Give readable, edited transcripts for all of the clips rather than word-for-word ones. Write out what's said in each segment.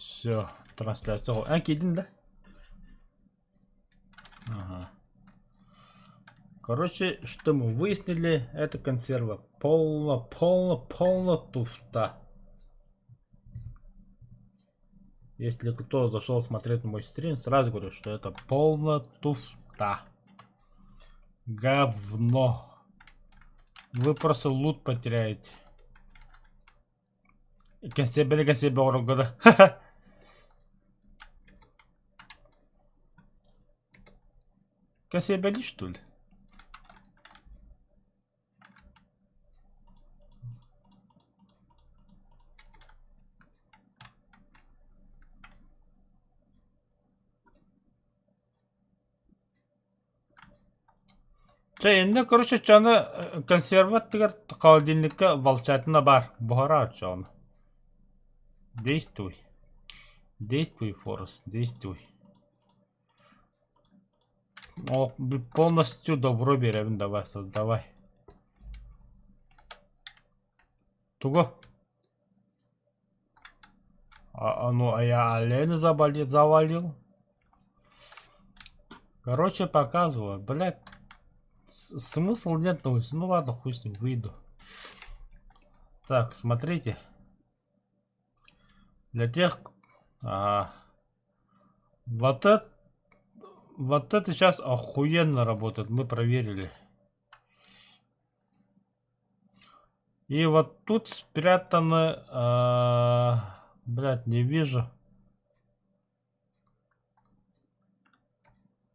Все, трансляция. Эн киирдин да? Ага. Короче, что мы выяснили, эта консерва полно, полно, полно туфта. Если кто зашел смотреть мой стрим, сразу говорю, что это полно туфта. Говно. Вы просто лут потеряете. Кэнсиэбэни кэнсиэбэ оҥорорго да. Кэнсиэбэли что ли? Чэ, иннэ короче чаны консерва аттыгар холодильникка волчатина баар, буһара оччоҕуна. Действуй. Действуй, Форест, действуй. О, полностью добро биэрэбин давай, создавай. Тугу? А, ну, а я оленя заболел, завалил. Короче, показываю. Блядь, смысл нет, ну, ну ладно, хуй с ним, выйду. Так, смотрите. Для тех... А, вот это... Вот это сейчас охуенно работает, мы проверили. И вот тут спрятаны... А, блядь, не вижу.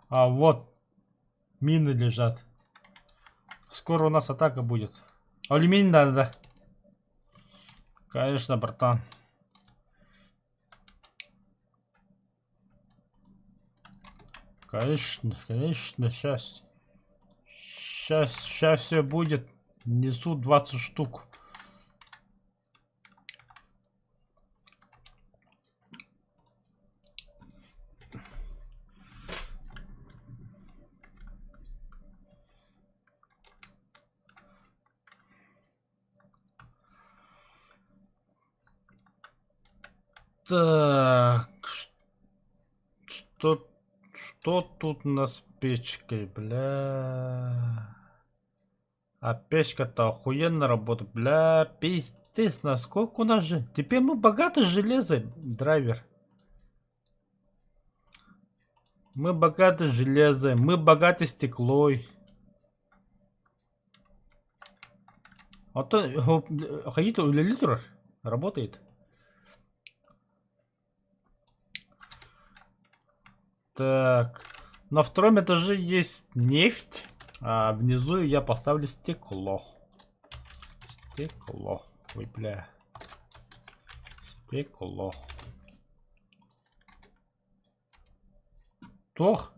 А, вот. Мины лежат. Скоро у нас атака будет. Алюминий надо, да? Конечно, братан. Конечно, конечно, сейчас. Сейчас, сейчас все будет. Несу 20 штук. Так, что, что тут у нас с печкой, бля? А печка-то охуенно работает, бля, пиздец, насколько у нас же... Теперь мы богаты железом, драйвер. Мы богаты железом, мы богаты стеклой. Оттон хайыта үлэлии турар, работает. Так, на втором этаже есть нефть, а внизу я поставлю стекло. Стекло. Ой, бля. Стекло. Тох.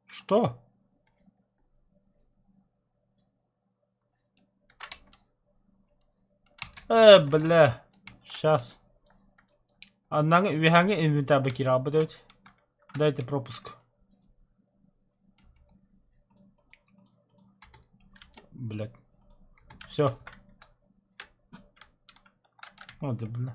Что? Э, бля. Сейчас. Аннаҥы үөһээҥҥи инвентарьга киирэҕит эбит. Дайте пропуск. Блядь. Все. Вот, бля.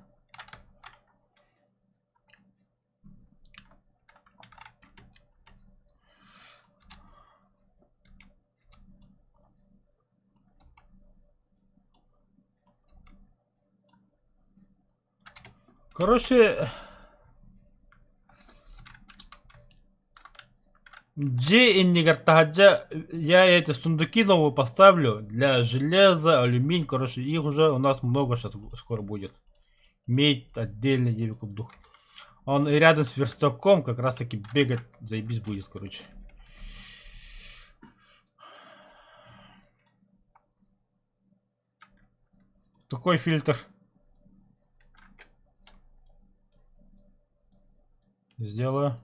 Короче, дьиэ иннигэр таһырдьа я эти сундуки новые поставлю для железа, алюминий, короче, их уже у нас много сейчас скоро будет. Медь отдельно диэби курдук. Он и рядом с верстаком как раз таки бегать заебись будет, короче. Какой фильтр? Сделаю.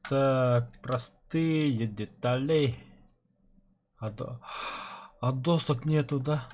Так, простые детали. А, до... а досок нету, да?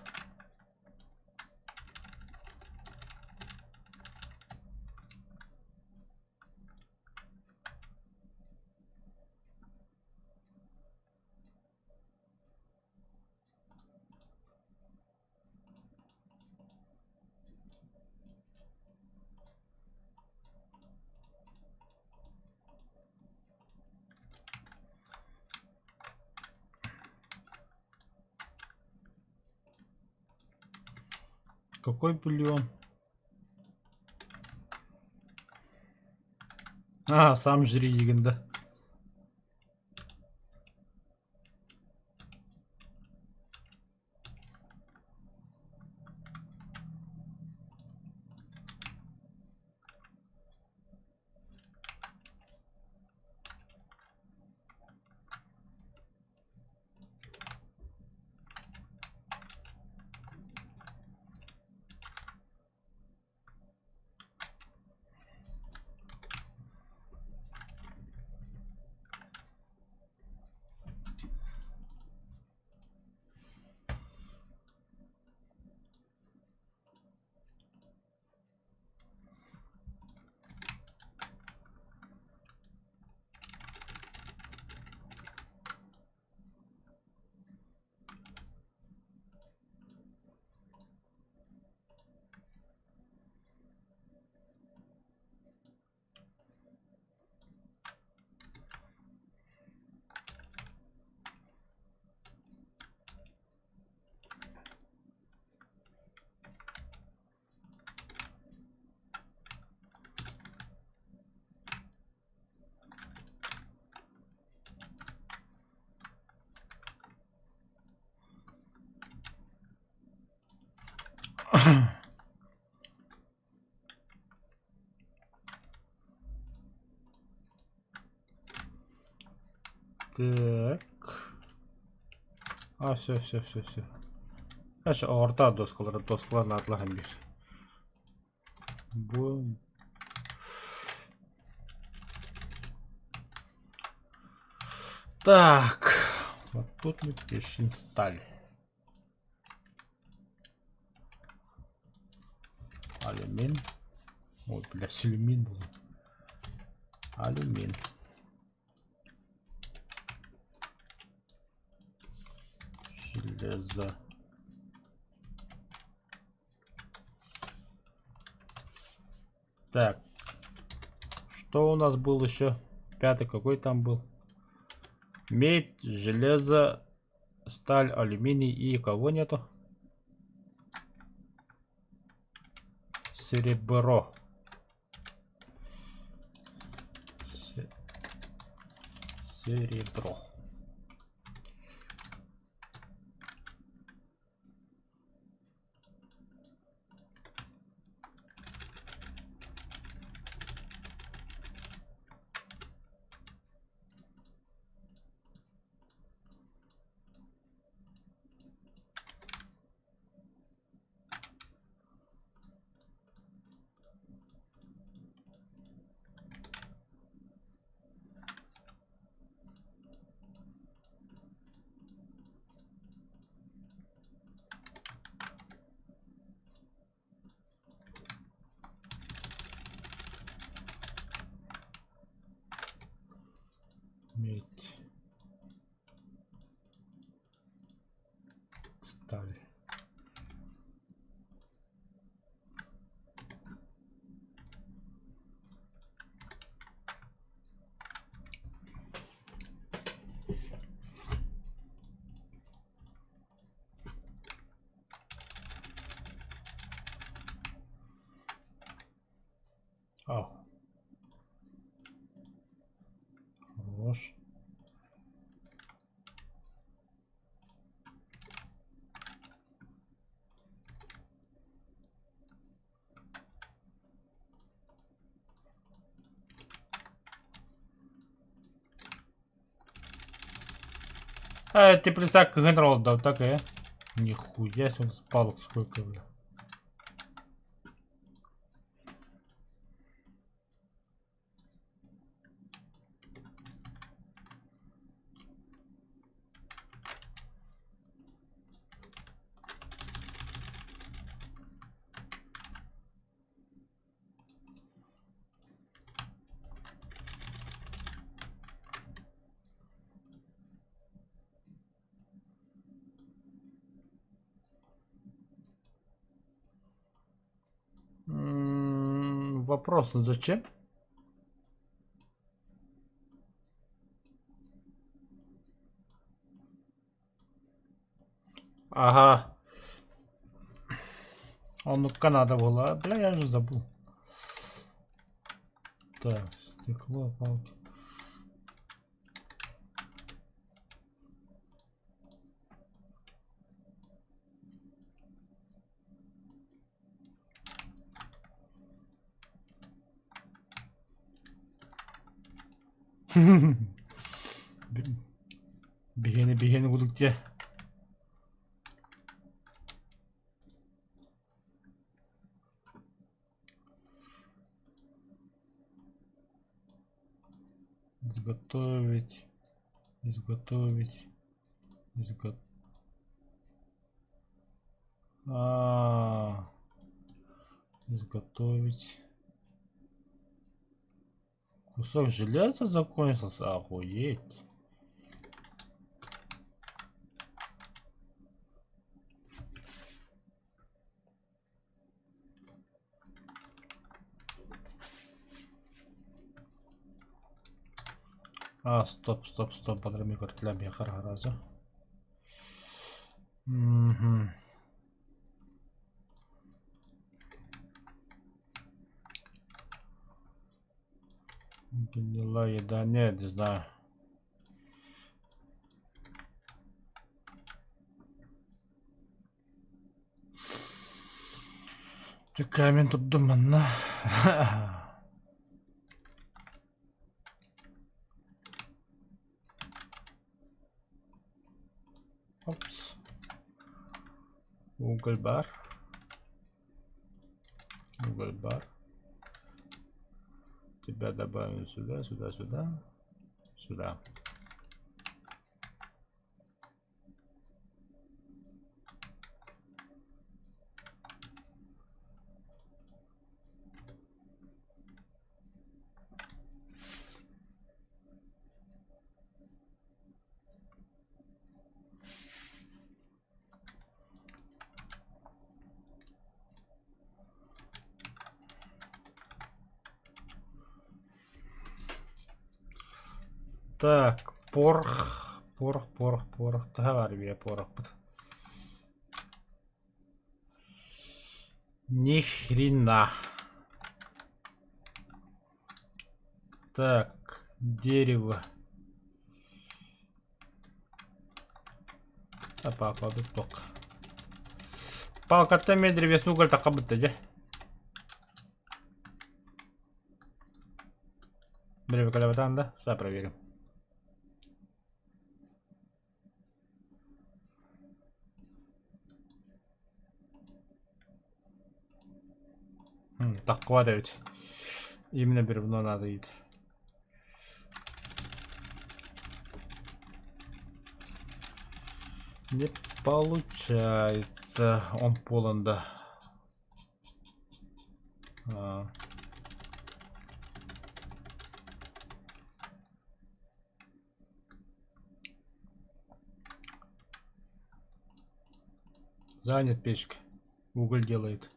Какой бульон? А, сам жри диигин да. Так. А, все, все, все, все. Дальше орта доскалара, доскалар наадалаах биир. Бу Так, вот тут мы пишем сталь. Алюмин. Ой, бля, сюлюмин был. Алюмин. Железо. Так. Что у нас был еще? Пятый какой там был? Медь, железо, сталь, алюминий и кого нету? Серебро. Серебро. Медь. Сталь. Ау. Хорош. А, теплица генерал дал, так и. Нихуя себе он палок сколько, бля. Вопрос, зачем? Ага. Оннукка надо было. Бля, я же забыл. Так, стекло, палки. Биһиэни биһиэни курдук дьэ. Изготовить, изготовить, изго... А, изготовить. Кусок железа закончился, охуеть. А, стоп, стоп, стоп, бадрами картля раза. Угу. Гнилая еда, нет, не знаю. Камень тут манна. Опс. Уголь бар. Уголь бар. Тебя добавим сюда, сюда, сюда, сюда. Так, порох, порох, порох, порох. Таһа баар порохпут. Ни хрена. Так, дерево. Опа, туох. Палкаттан эмиэ древесный уголь таххабыт дьэ. Древо калабатаан да? Сейчас проверим. Таххыбат эбит. Именно бревно надо идти. Не получается. Он полон, да. А. Занят печка. Уголь делает.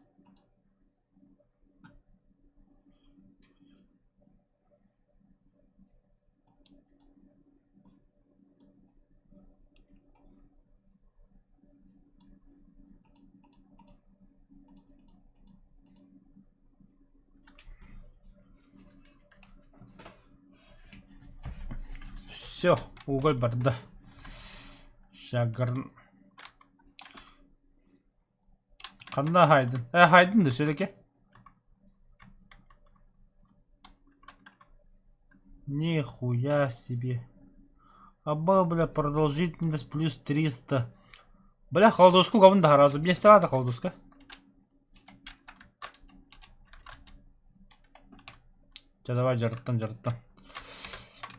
Все, уголь барда. Шагар. Ханна хаайдын? Э, хаайдын да сүрэке. Нихуя себе. Аба, бля, продолжительность плюс 300. Бля, холодоску говн да разу. Мне страда холодоска. Чэ, давай, дьарыттан, дьарыттан.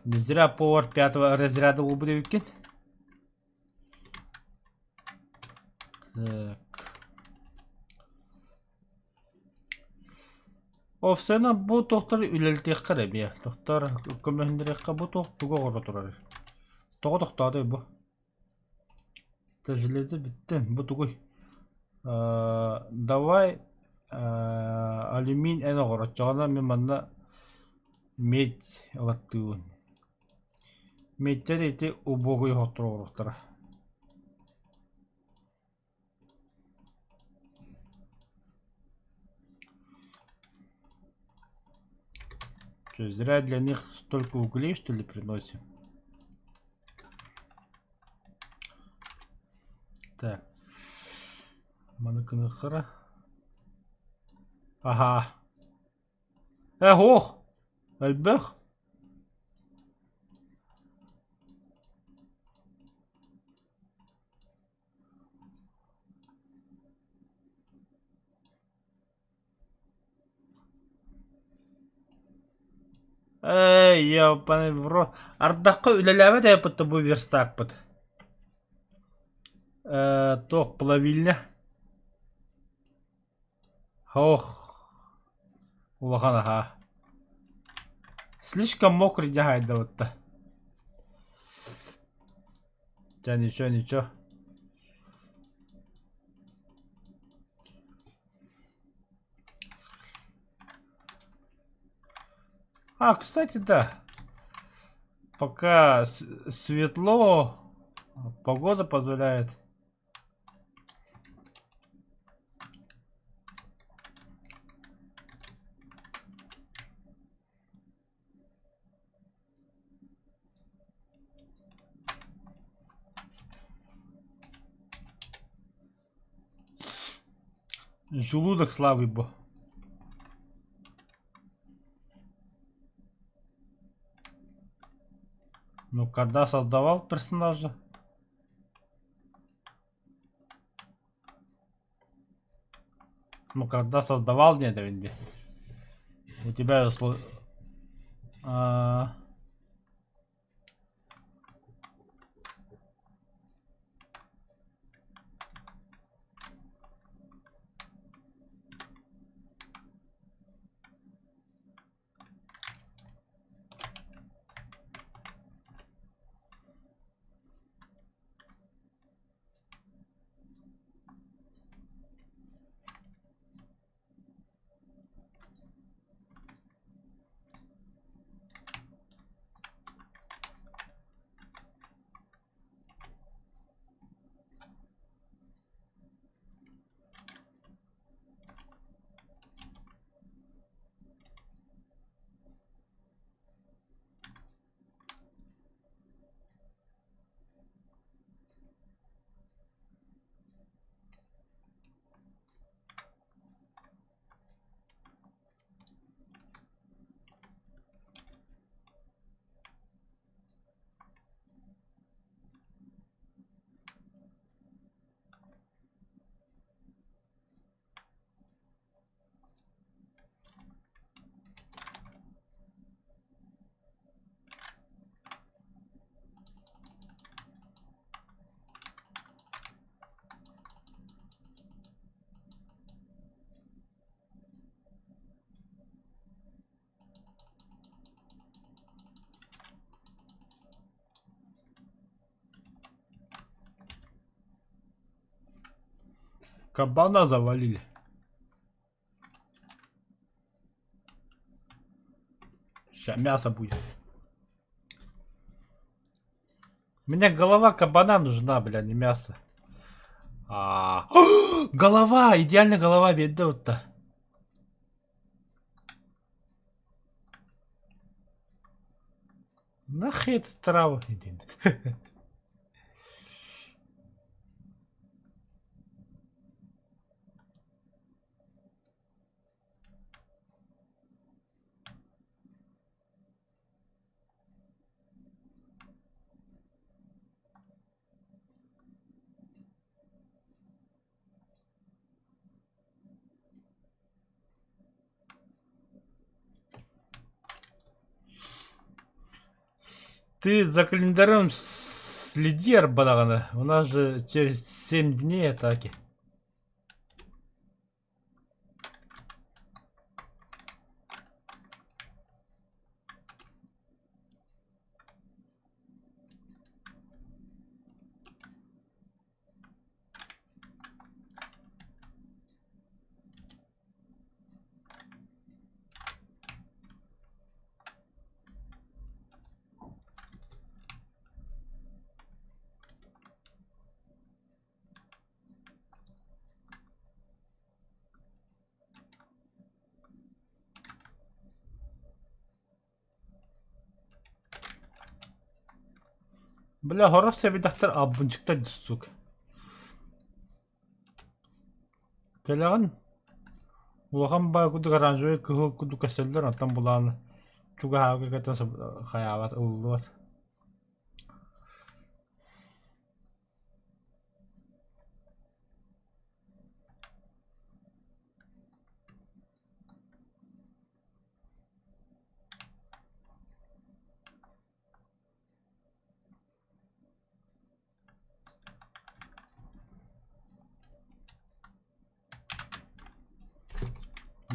Не зря повар пятого разряда убили Так. Офсена бу тохтор үлэлтиэххэ эрэ эмиэ. Тохтор көмөһүннэриэххэ бу туох тугу оҥоро турар? Тоҕо тохтоотуй бу? Железо бүттэ. Бу тугуй? Давай. Алюминий эн оҕор, оччоҕуна мин манна медь ылаттыыбын. Медтэр ити убогай оһохторо. Что, зря для них столько углей, что ли, приносим? Так. Маны Ага. Эх, ох! Элбэх. Эй, ёбаный в рот. Ардахха үлэлээбэт эбиппит бу верстакпыт. Туох плавильня. Ох, улахан аһаа. Слишком мокрый дьаһайдабытта. Дьэ, ничего, ничего. А, кстати, да. Пока светло, погода позволяет. Желудок слабый был. Ну, когда создавал персонажа? Ну, когда создавал, нет, Винди. У тебя А... Кабана завалили. Сейчас мясо будет. Мне голова кабана нужна, бля, не мясо. А, голова! Идеальная голова, ведут-то. Нахер эта трава? Иди. Ты за календарем следи, Арбадагана. У нас же через 7 дней атаки. Бля, сорох сэбирдэхтэр албынчыктар сука. Кэлэҕин улахан баай курдук оранжевай кыһыл курдук көстөллөр, онтон булаан чугаһаабыкка кытта хайаабат, ылыллыбат.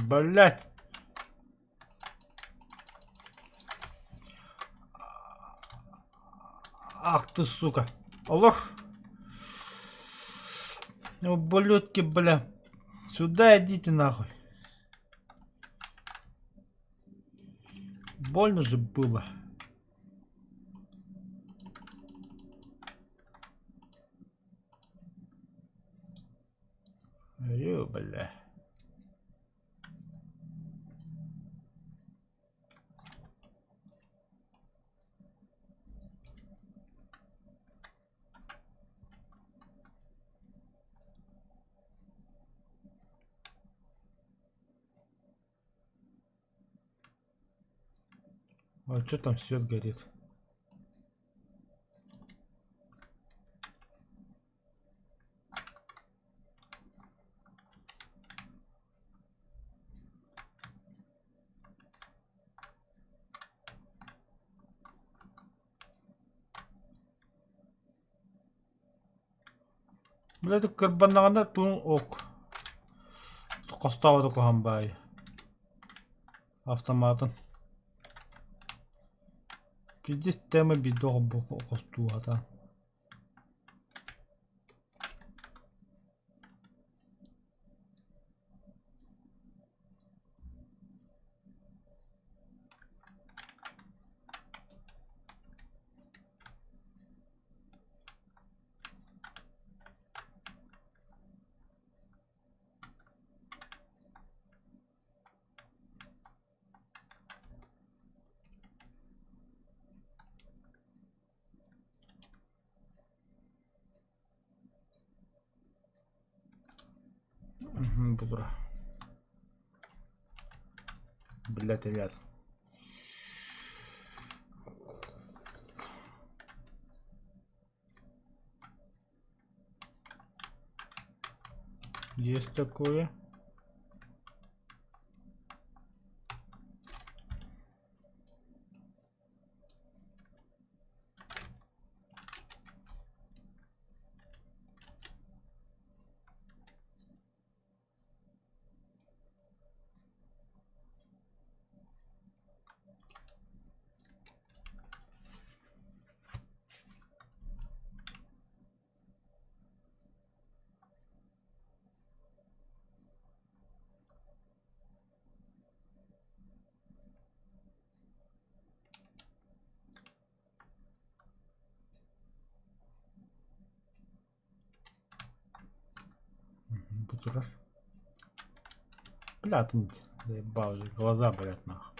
Блять! Ах ты, сука! Олох! Ублюдки, бля! Сюда идите нахуй! Больно же было. Ё, бля. А что там свет горит? Бля, кырбаннаҕына туҥ ок хостообото куһаҕан баайы автоматын Пиздец тема биирдэ хостуу сатаан. Бугра. Блять, ребят. Есть такое. Бу турар. Бля, ты заебал уже, глаза болят нахуй.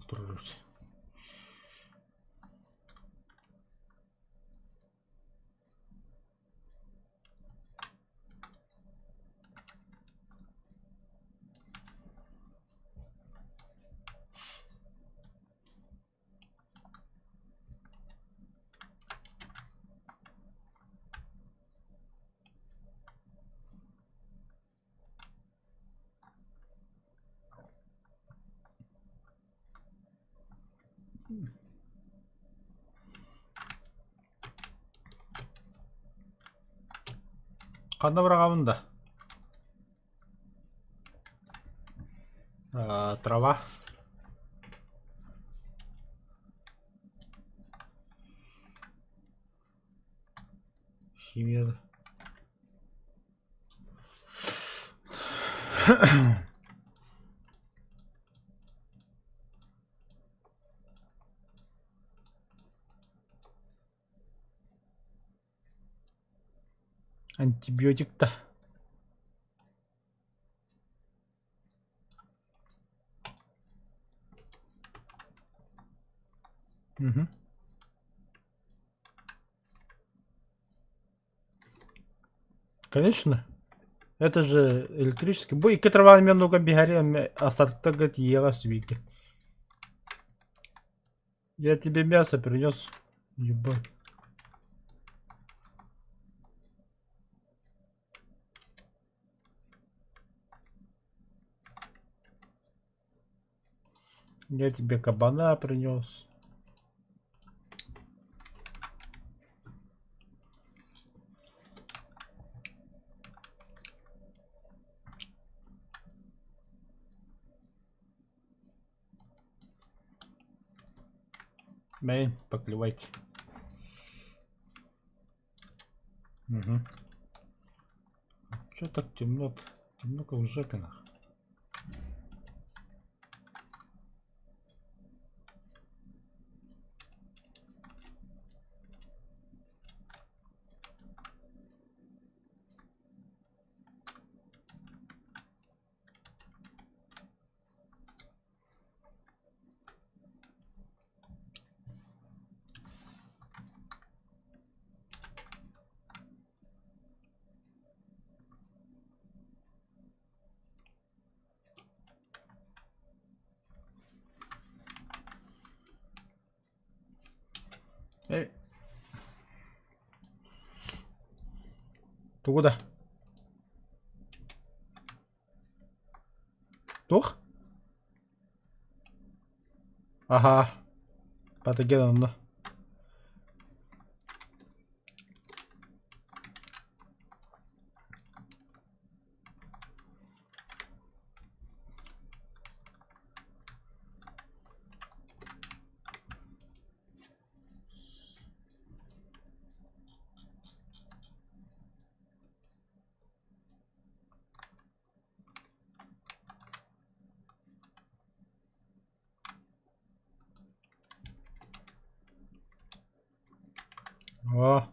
Турар. Ханна быраҕабын да? Трава. Химия. Антибиотик-то. Мгм. Конечно. Это же электрический. Бу икки трубаны мен нуга биһари остаток тиийэҕэ сүбигэ. Я тебе мясо принес. Ебать. Я тебе кабана принес. Мэй, поклевайте. Угу. Чё так темно-то? Темно как в жопе нах. Эй. Тугу да? Туох? Аһаа. Патоген онно. О,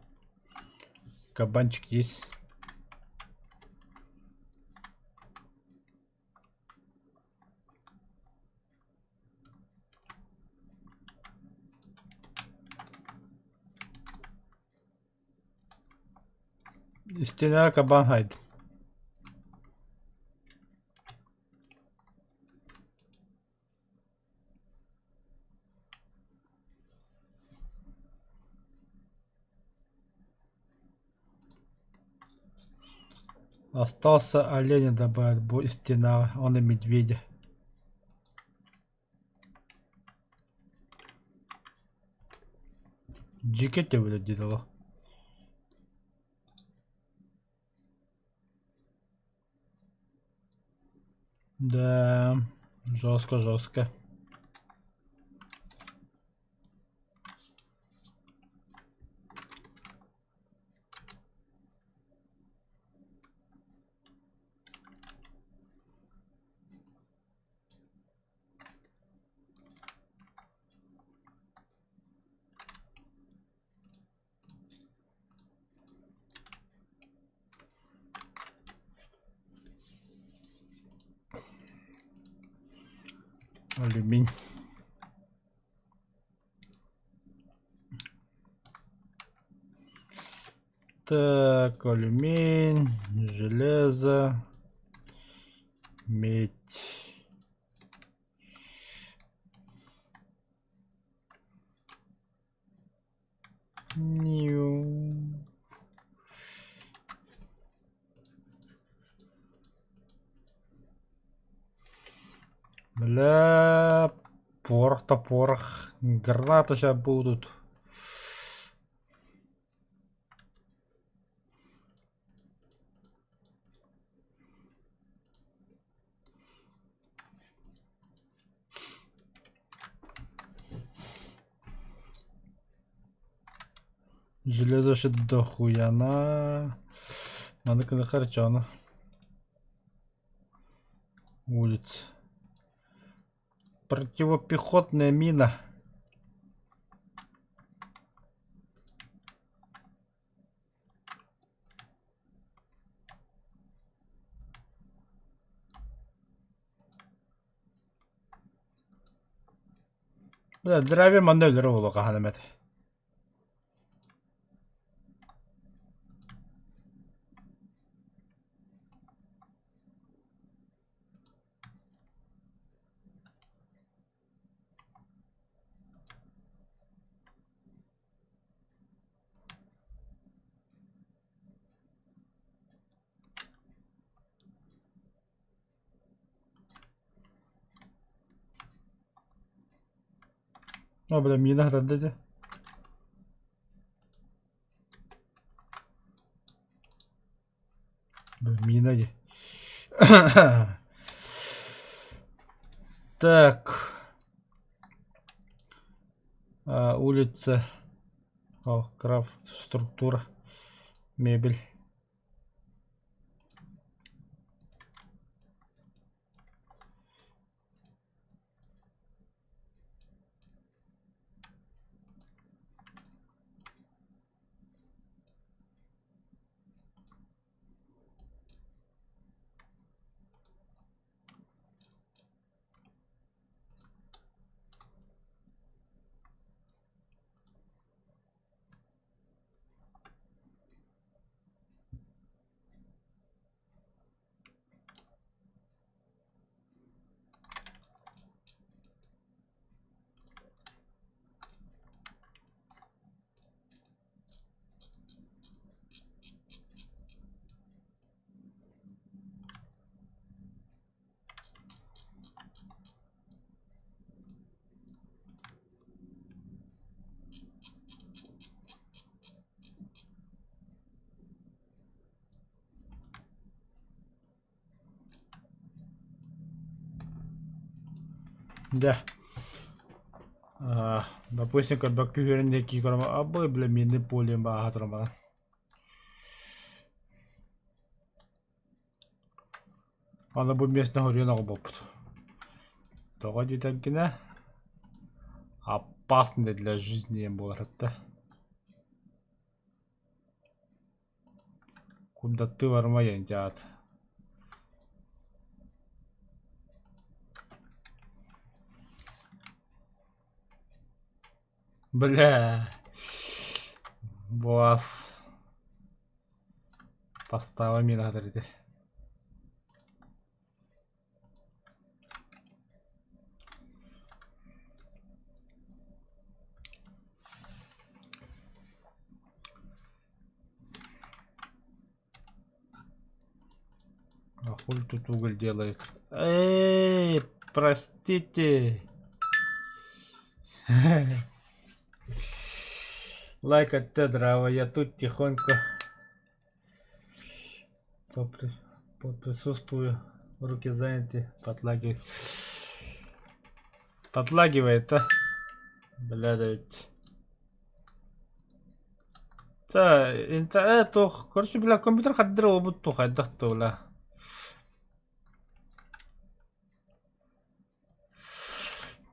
кабанчик есть. Стена кабан хайд. Остался оленя добавить, бу стена, он и медведя. Дьике төбөлө диэн олох. Да, жестко, жестко. Алюминь. Так, алюминь, железо, медь. Нью. Бля, порох-то порох. Гранаты сейчас будут. Железо еще дохуя на. Надо харчана. Улица. Противопехотная мина. Драйвер манна өлөрө буолуо хаһан эмэ. О, бля, мина хатарда дии. Бля, мина дии. Так. А, улица. О, крафт, структура, мебель. Дьэ, допустим, көрбөккө үөрэн диэки көрөм, абы, бля, мины полем бааһа туран Аны бу миэстэ хоруйан оҕолбоппут. Тоҕо диэтэргинэ, опасный для жизни диэн буолар этэ. Курдаттыы барыма диэн дьаат. Бля. Буас. Постава мина ити. А хули тут уголь делает? Эй, простите. Лайк от Тедрава, я тут тихонько поприсутствую. Руки заняты, подлагивает. Подлагивает, а? Бля, да ведь. Та, интернет туох, короче, бля, компьютер хардыр уобут туох хайдах туола.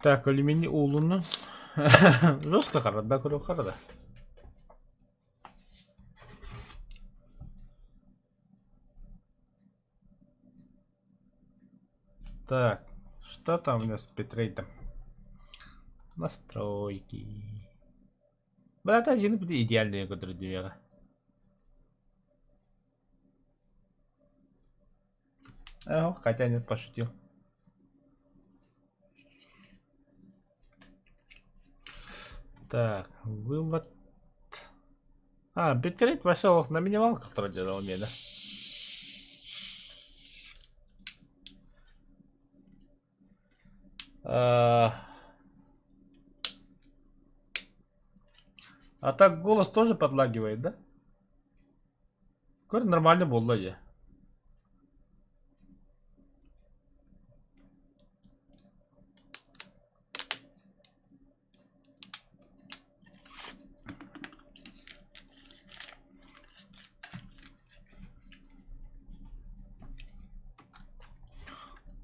Так, алюминий уулунну. Жестко харада, көрө харада. Так, что там у нас с битрейтом? Настройки. Братан, один будет идеальный который Ага, хотя нет, пошутил. Так, вывод. А, битрейт пошел на минималках вроде делал да? А... а так голос тоже подлагивает, да? Көр нормально буолла дии.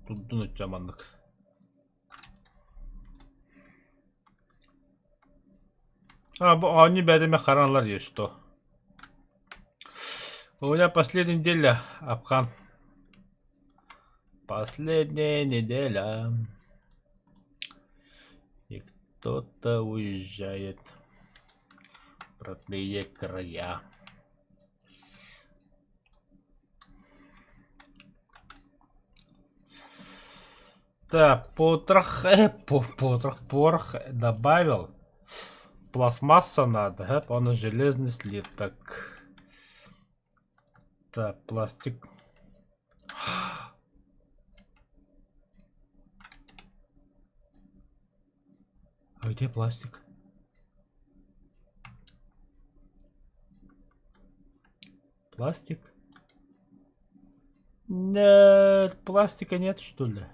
Турдун оччо маннык. А, бу оонньуу бэйэтэ хараналар дии что. У меня последняя неделя, Апхан. Последняя неделя. Кто-то уезжает в родные края. Так, потрох, потрох, порох добавил. Пластмасса надо, он железный слиток. Так, пластик. А где пластик? Пластик? Нет, пластика нет, что ли?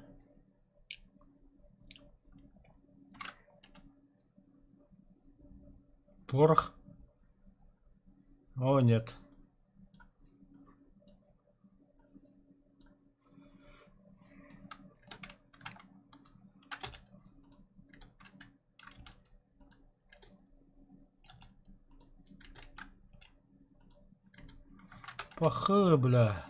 Порох? О, нет. Пахы, бля.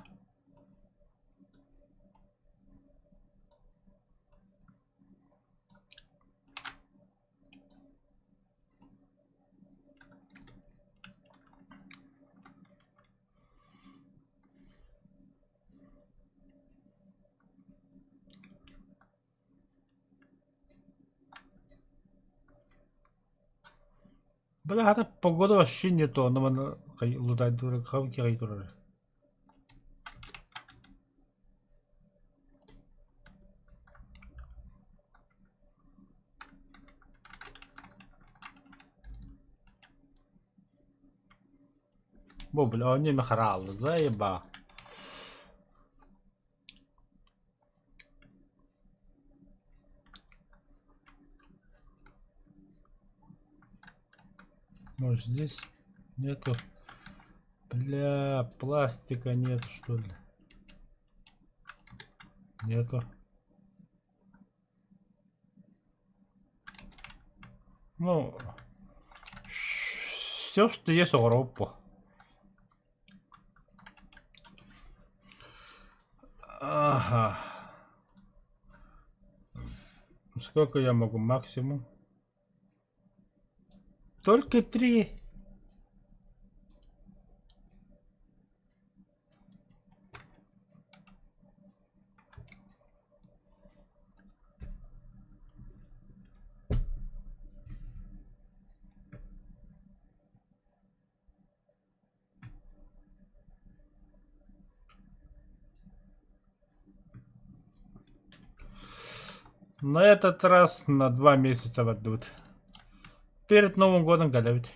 Бля, хата погода вообще не то, но манна турар. Бу бля, они махрал, заеба. Может здесь нету? Бля, пластика нет, что ли? Нету. Ну, все, что есть Европа. Ага. Сколько я могу максимум? Только три. На этот раз на 2 месяца отдадут. Перед Новым годом готовить.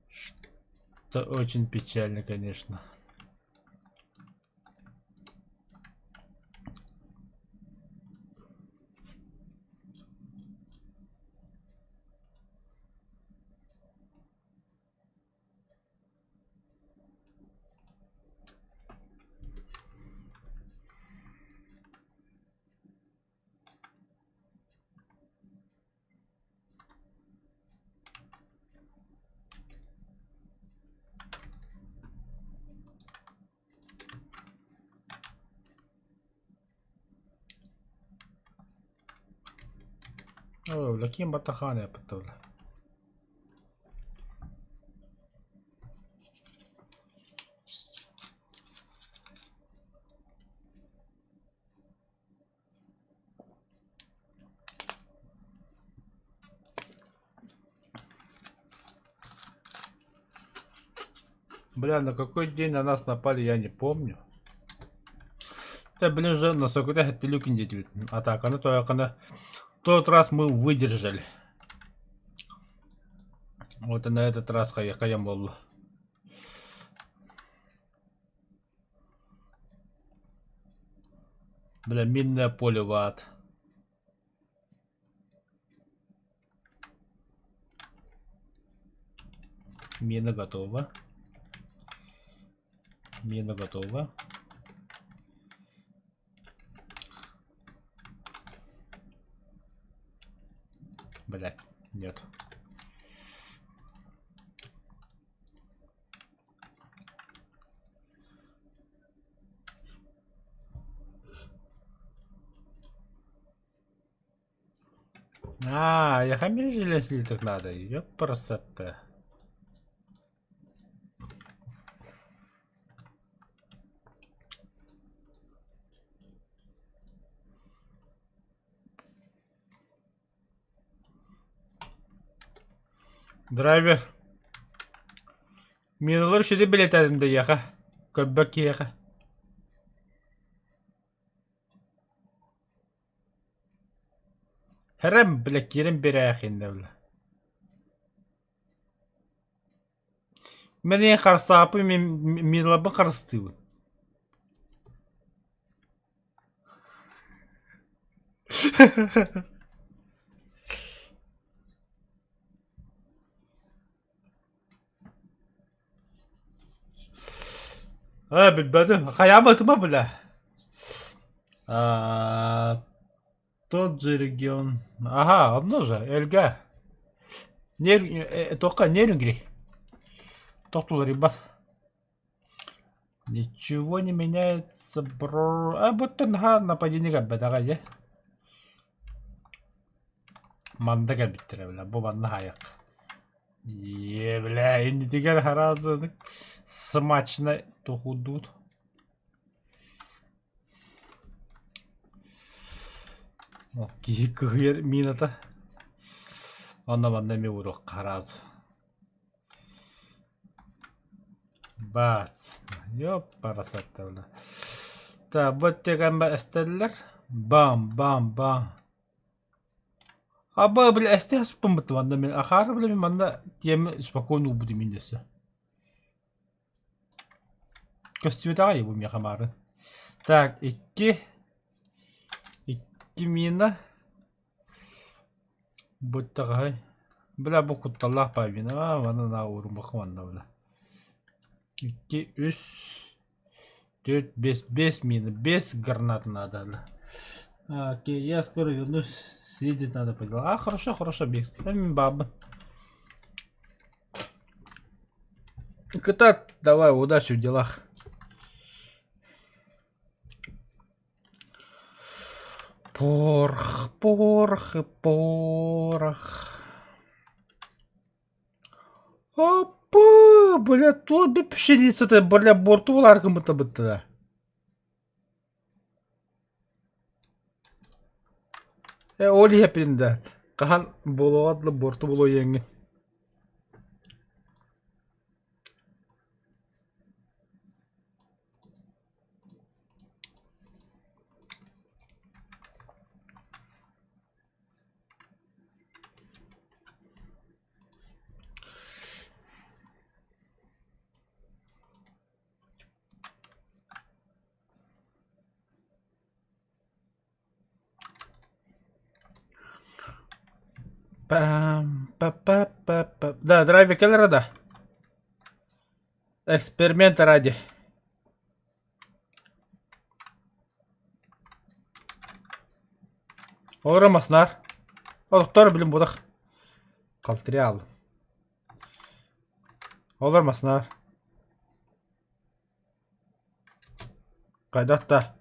Что очень печально, конечно. О, ким батаханы yaptı. Бля, на какой день на нас напали, я не помню. Да, блин, уже на сокоте атаканы тояканы. Тот раз мы выдержали. Вот и на этот раз хайым был. Бля, минное поле в ад. Мина готова. Мина готова. Блять, нет. Аа, эйиэхэ эмиэ железный надо, ёпрст. Драйвер. Миналар сүдү билэтэрин да эйиэхэ, көрбөт киһиэхэ. Хэрэм, бля, киирэн биэрээхиннэ, бля. Мин ийэ харсааппын мин Милабын харыстыыбын. Ээ билбэтим, хайаан ытыма бля. Аа Тот же регион. Ага, онно же, Эльга. Нер... Туохха Нерюнгри. Тохтуларыйбат. Ничего не меняется, бро. А будто наһаа нападение кэлбэтэҕэ дьэ. Манда кэлбиттэрэ бля, бу манна хаайык. Е, бля, иннитигэр хараазы смачно тухудуут. Киһи кыһыйар мината. Онно манна эмиэ уруок араас. Бац. Ёппарасаттабына. Так, бу өттүгэр эстэллэр. Бам, бам, бам. Аба, бля, эстэ аспыммыт манна мин ахаары бля мин манна тиэмэ спокойно уубутум мин дөссө. Көстүбэтэҕэ бу миэхэ маарын. Так, икки икки мина. Буттаҕаһай. Бля, бу кутталлаах баа мина. Аа, манна наа ууруммакка манна бля. Икки, үс, түөрт, биэс, биэс мина, биэс гранат надо. Бля. Окей, я скоро вернусь. Съездить надо по делам. А, хорошо, хорошо, Бекс. Мин баабын. Кытаат, давай, удачи в делах. Порох, порох и порох. Опа, бля, то пшеница-то, бля, борту булар гыммыта Э, ол иһэппин да, хаһан буолуоҕа дылы буорту буолуо диэҥҥин. Пам па па па па Да, драйвер кэлэрэ да? Эксперимента ради. Олоро маснаар. Олохтоор билим будах. Қалтыры Олор маснаар. Хайдах да?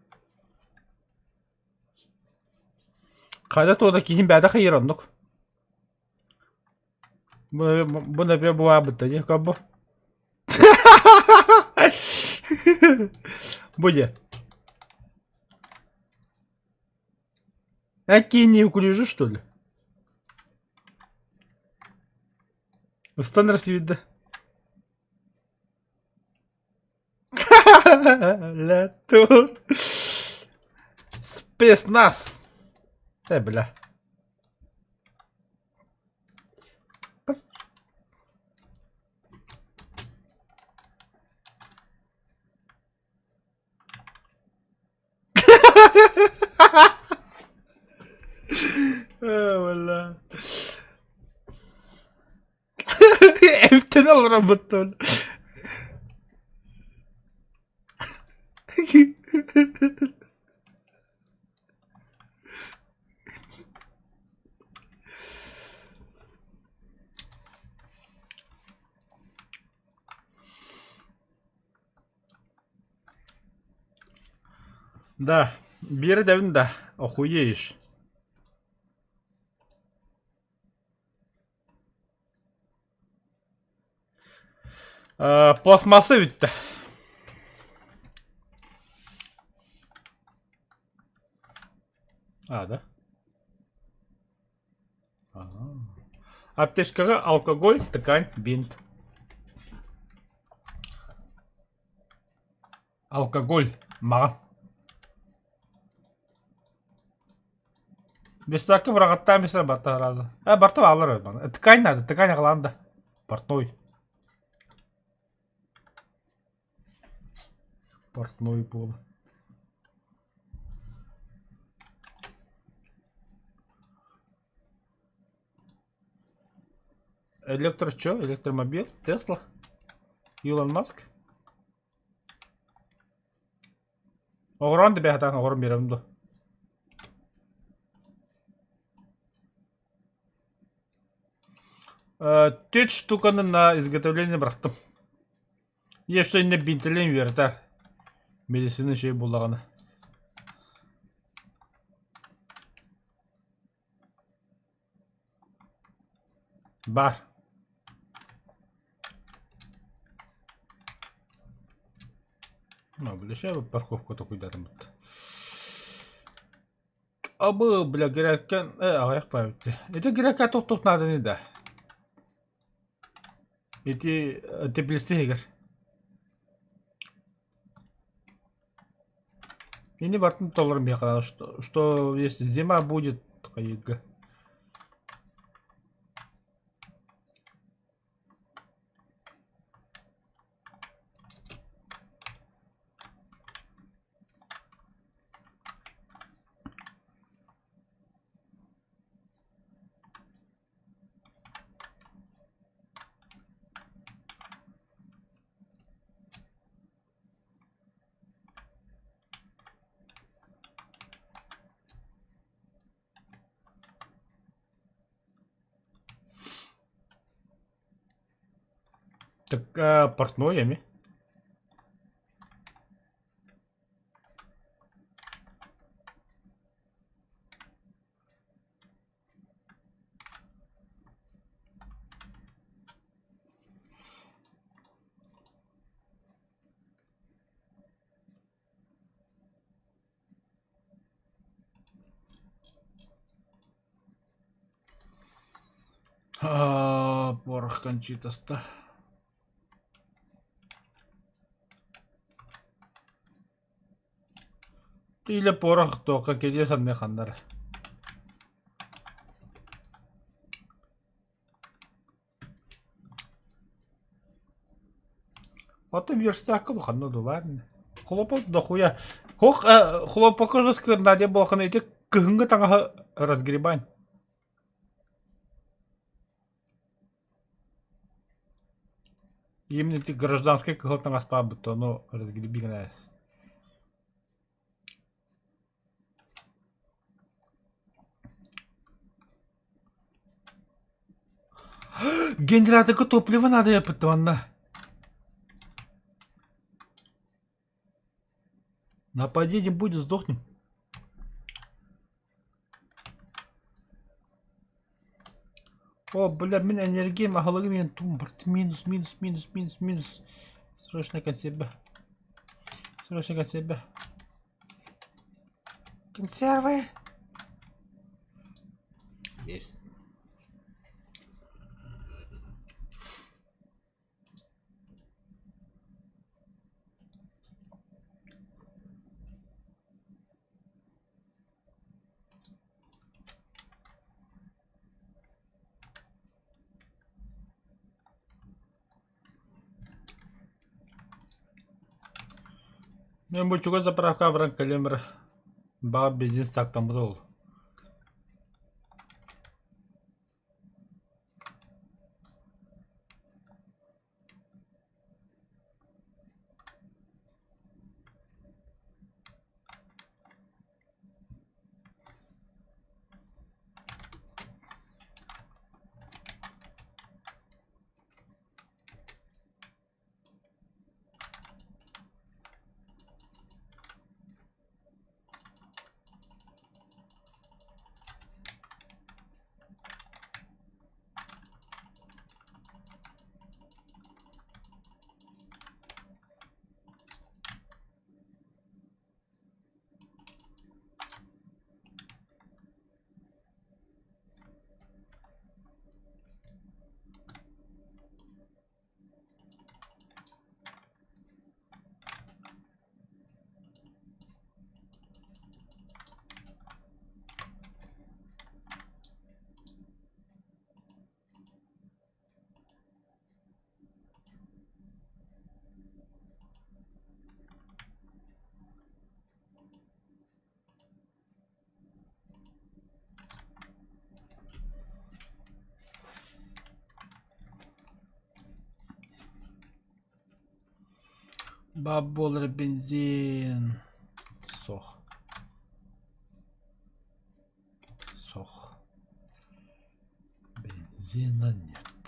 Хайда туода киһим бэйэтэ хайыыр оннук. Бу бу например бу дии как бы. Бу дьэ. А неуклюжи что ли? Ыстан видно. Бля, тут. Спецназ. Э, бля. Э, бля. Эмтэн олоробуттун. Да, биир этэбин да, охуеешь. Пластмасса бүттэ. А, да? Аптечкаҕа алкоголь, ткань, бинт. Алкоголь, маҕан. Бестакка быраҕаттаан бистэр барта сразу. Э, барта бааллар бана. Ткань надо, ткань аҕалаан да. Портной. Портной буола. Электро что? Электромобиль? Тесла? Илон Маск? Оҕорон да бэйэтэ оҕорон биэрэбин дуо? Түөрт штуканы на изготовление бырахтым. Если иннэ бинтэлээн үөрэтэр. Медицина үчүгэй буоллаҕына. Баар. Бля, парковка токуйдатым бытта. Абы, бля, грядка, аҕыйах баайбыт. Ити грядка туох-туох нааданы да. Ити теплицы иһигэр. Ини бартын толору миэхэ что, что если зима будет, хайыга. Так а, портной эми. А, порох кончитаста. Или порох туохха кэлиэ санныы ханнара. Ото верстакка ханна дулаар Хлопок дохуя. Хох хлопокка жестко Надя буолхана ити кыһыҥҥы таҥаһы разгребань. Именно ити гражданскай кыһыл таҥас баабыт ону разгреби гынаас. Генераторга топливо надо япыттыбанна. Нападение будет, сдохнем. О, бля, мин энергиям аһылыгым иһин тум минус, минус, минус, минус, минус. Срочно консервы. Срочно консервы. Консервы. Есть. Мен бу чугас заправка баран кэлиэм эрэ. Баҕар бензин саактаммыта ол. Баар буолар бензин суох. Суох. Бензина нет.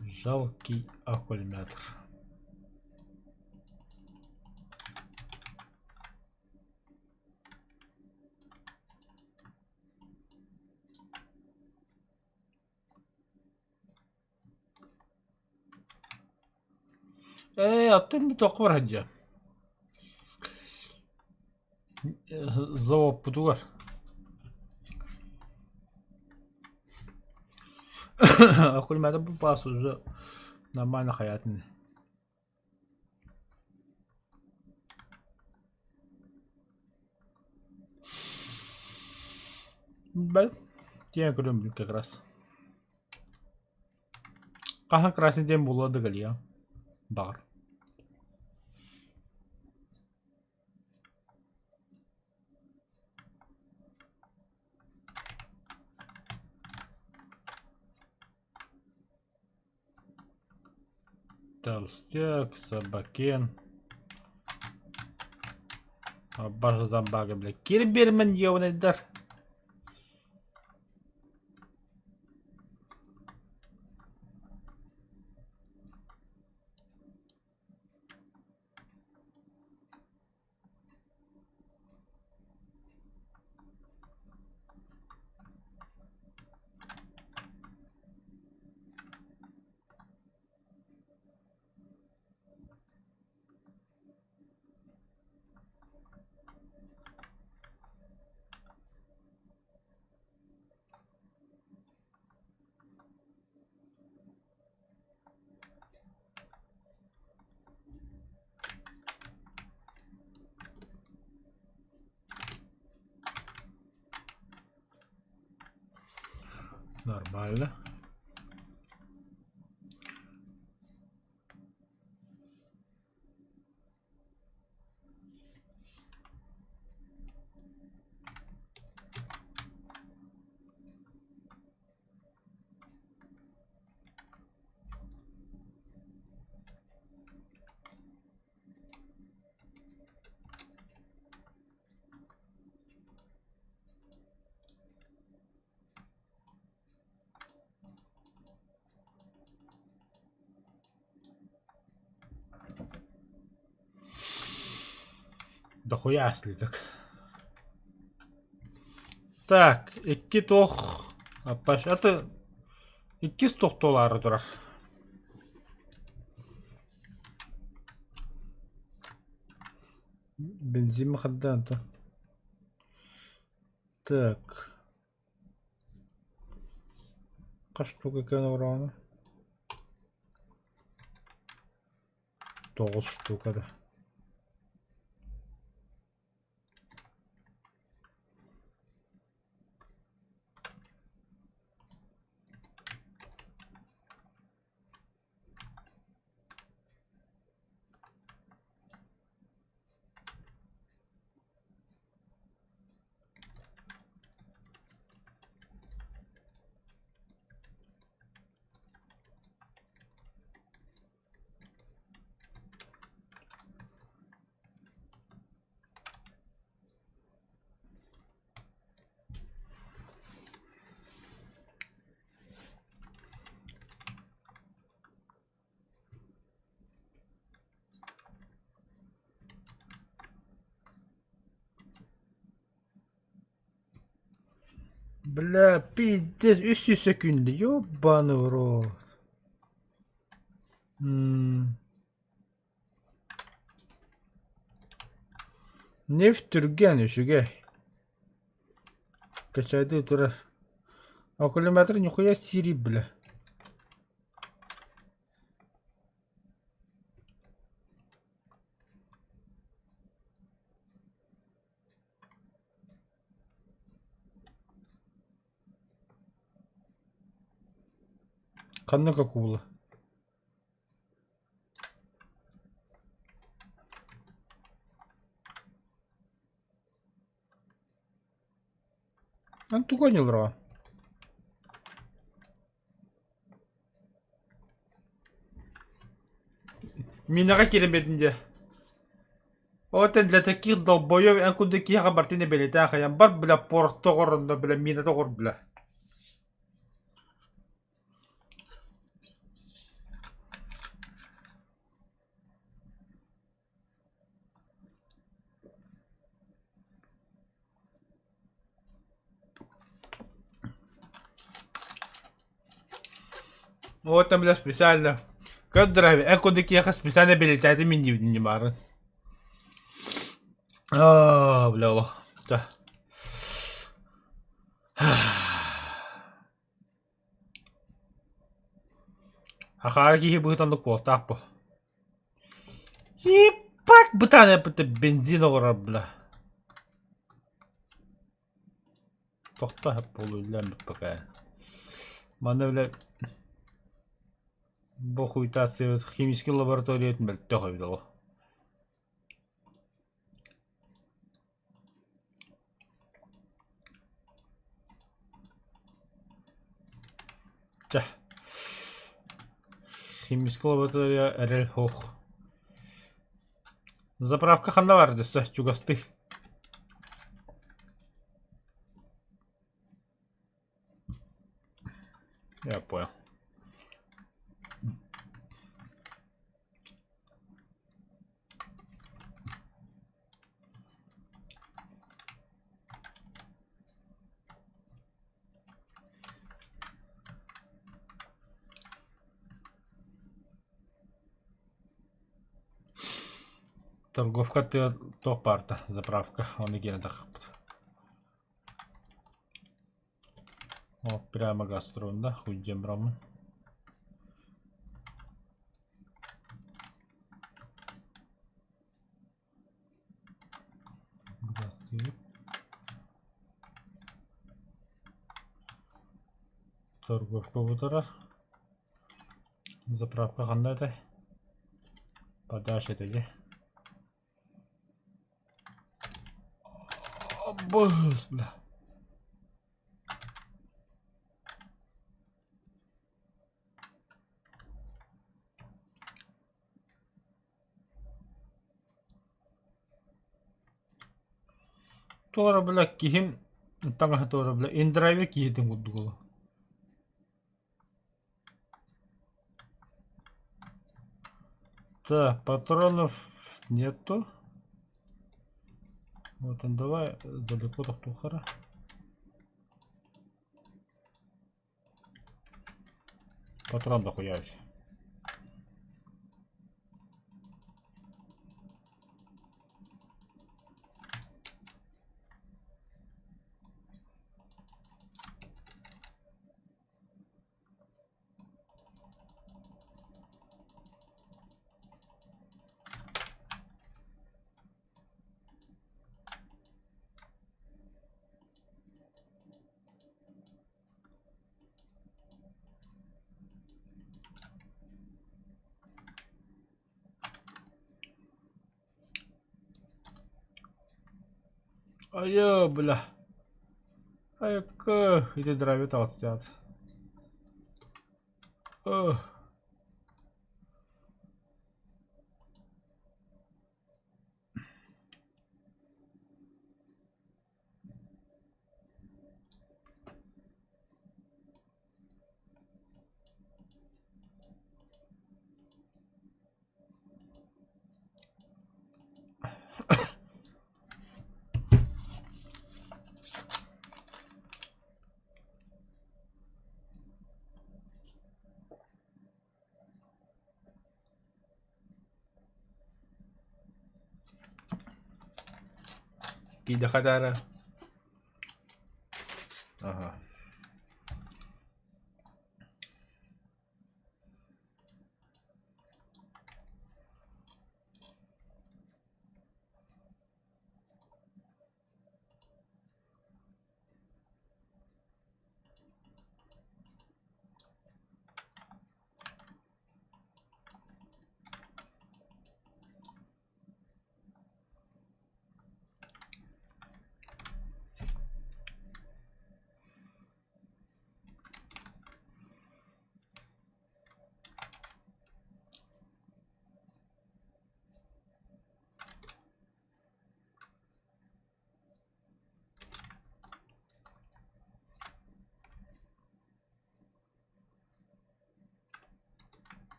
Жалкий аккумулятор. Ээ, оттон бу туохха барар дьэ? Заводпутугар. Аккумулятор бу паас уже нормально хаятын. Бэл, тиэн көрөм как раз. Хаһан красный диэн буолуо да галия. Баҕар. Толстяк, Собакен. Баша зомбага, бля. Кирбермен, ёбаный дар. Нормально. Дохуя слиток. Так, икки туох аппаш аты иккис тохтолаары турар. Бензин хаддаан то. Так. Хас штука кэлэн олороҕуна? 9 штука да. Бля, пиздец, үс секунды, ёбаный в рот. М. Нефть түргэн үчүгэй. Качайдыы турар. Аккумулятор нихуя сири, бля. Ханнык акула? Антугонилро. Минаҕа киирэн биэрдин диэ. Вот для таких долбоёб эн курдук киһиэхэ бартыны бэлиэтээн хайан бар бля порох тоҕоронно бля мина тоҕор бля. Вот там бля специально. Көрдөрөбү эн курдук киһиэхэ специально бэлиэтээтим мин диибин баарын. Аа, бля олох. Да. Акаары киһи быһыытан да куолтаах бу. Ебать, бытаан эппитэ бензин оҕорор бля. Тохто эп буолу үллээн бүппэкэ. Манна бля бу хуйтаасы химический лабораториятын мөлтөх эбит ол. Чэ, химическэй лаборатория эрэл суох. Заправка ханна баар өссө чугастыы? Я понял. Торговка тыа туох баарта заправка ону киирэн таххаппыт. О, прямо гастрон, да, хуй диэн бараммын. Торговка бутарар. Заправка ханна этэй? Подальше этэ дии. Быс, бля. Туора бля киһим таҥаһа туора бля индрайвер киһитин курдук оло. Так, патронов нету. Вот он, давай далеко тохтуохара. Патрон дохуя Айыы, бля. Айыкы, ити драйвы таҕыстаат. Ugh. Киидэхэ да Ага.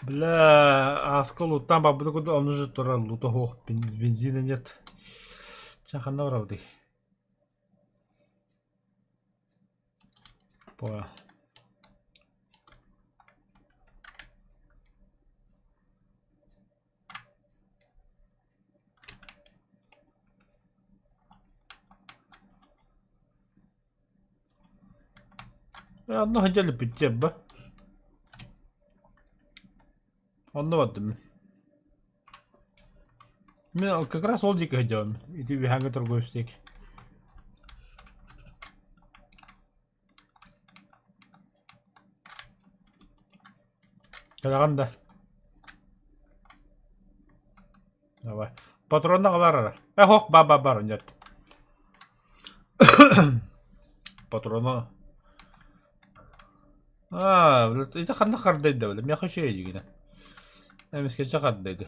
Бля, ааска лууттаан барбыта курдук онно же турар луута суох, бензина нет. Чэ ханна барабытый? Понял. Онно сылдьа илиппит ба. Онно бардым мин. Мин как раз ол диэки сылдьабын. Ити үһээҥҥи торговец диэки. Кэлэҕин да? Давай. Патронна аҕалаар эрэ. Э, һох, ба ба бар, нет. Патрона. А, блядь, ити ханна хардайда, бля, миэхэ үчүгэй дьигинэ. Эмискэччи хардайды.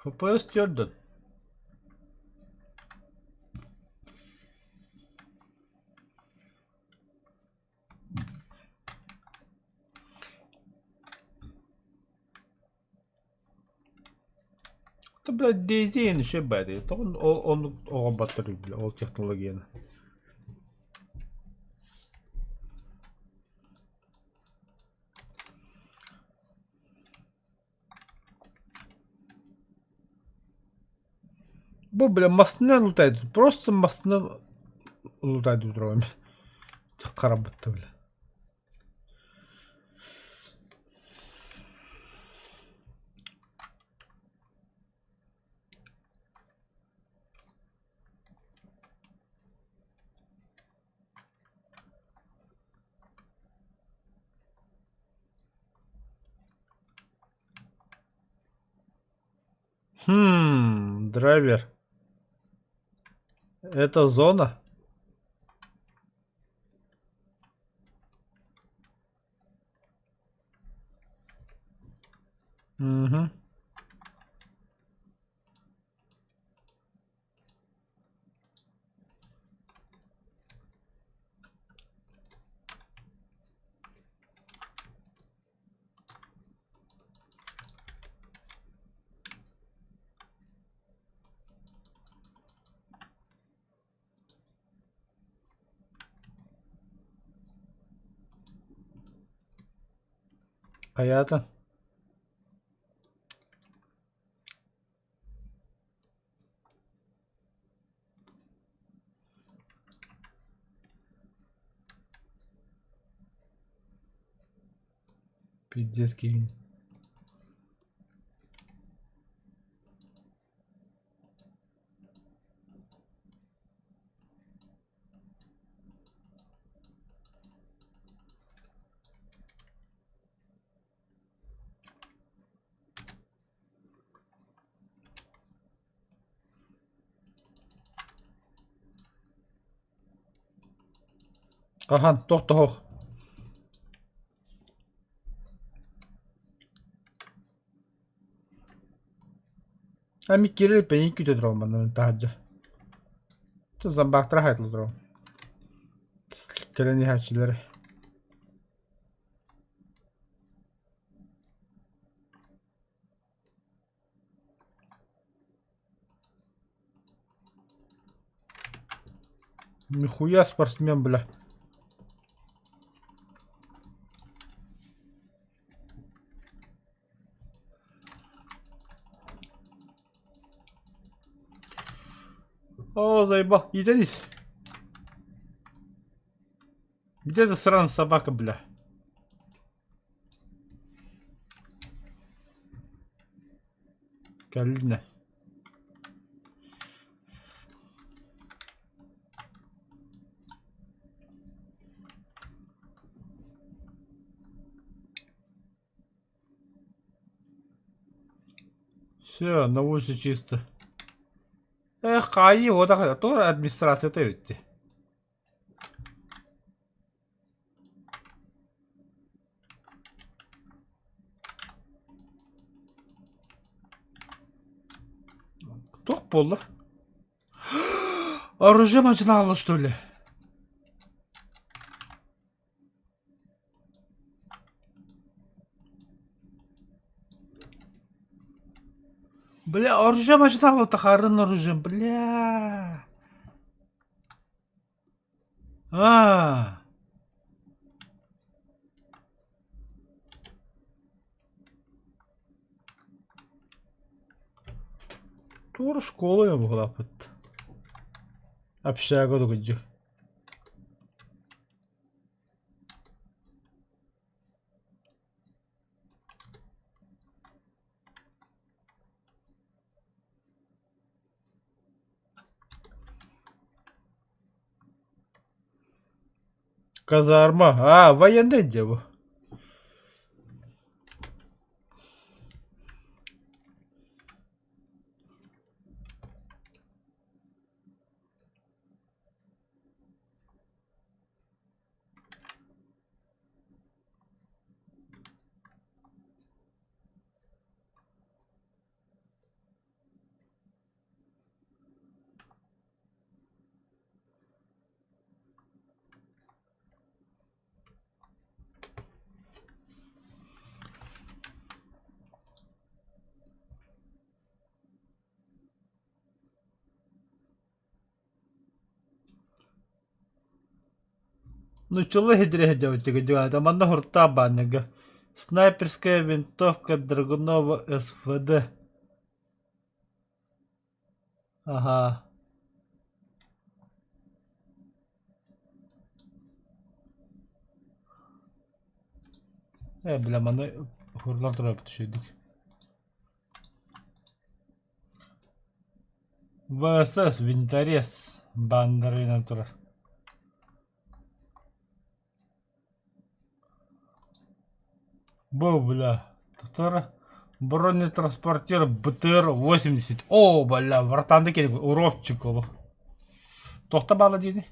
FPS түөрдүн. Это, блядь, DayZ еще бэдэй. Он оҕо бля, ол технологияны. Бу, бля, массыына лутайды. Просто массыына лутайды турабын. Харабытта, бля. Хм, драйвер. Это зона? Угу. Хайаата? Пиздец киһини. Хаһан тохтоһох. Ами кирил пенин күтэ турабын манна таһырдьа. Зомбактара хайытла турабын. Кэлэн иһээччилэри. Нихуя спортсмен, бля. О, заебал. Иди Где эта сраная собака, бля? Кэллинэ. Все, на улице чисто. Эх, хаайыы уота туох администрацията эбит дии. Туох буолла? Оружие мадьынаалла что ли? Бля, оружие мадьынаалла тахарын оружием, бля. Аа. Туора школа быһылааппыт. Общага дугуйдьу. Казарма. А, военное дело. Нууччалыы иһитирэһэ манна һуртаах баанньыга снайперская винтовка Драгунова СВД Аһаа Ээ бля маны уһурлан турарбыт үчүгэйдик ВСС винторез баннерынан турар. Бу, бля, Тор бронетранспортер БТР-80. О, бля, братанды керек, уровчик ол. Тоқта бала дейді.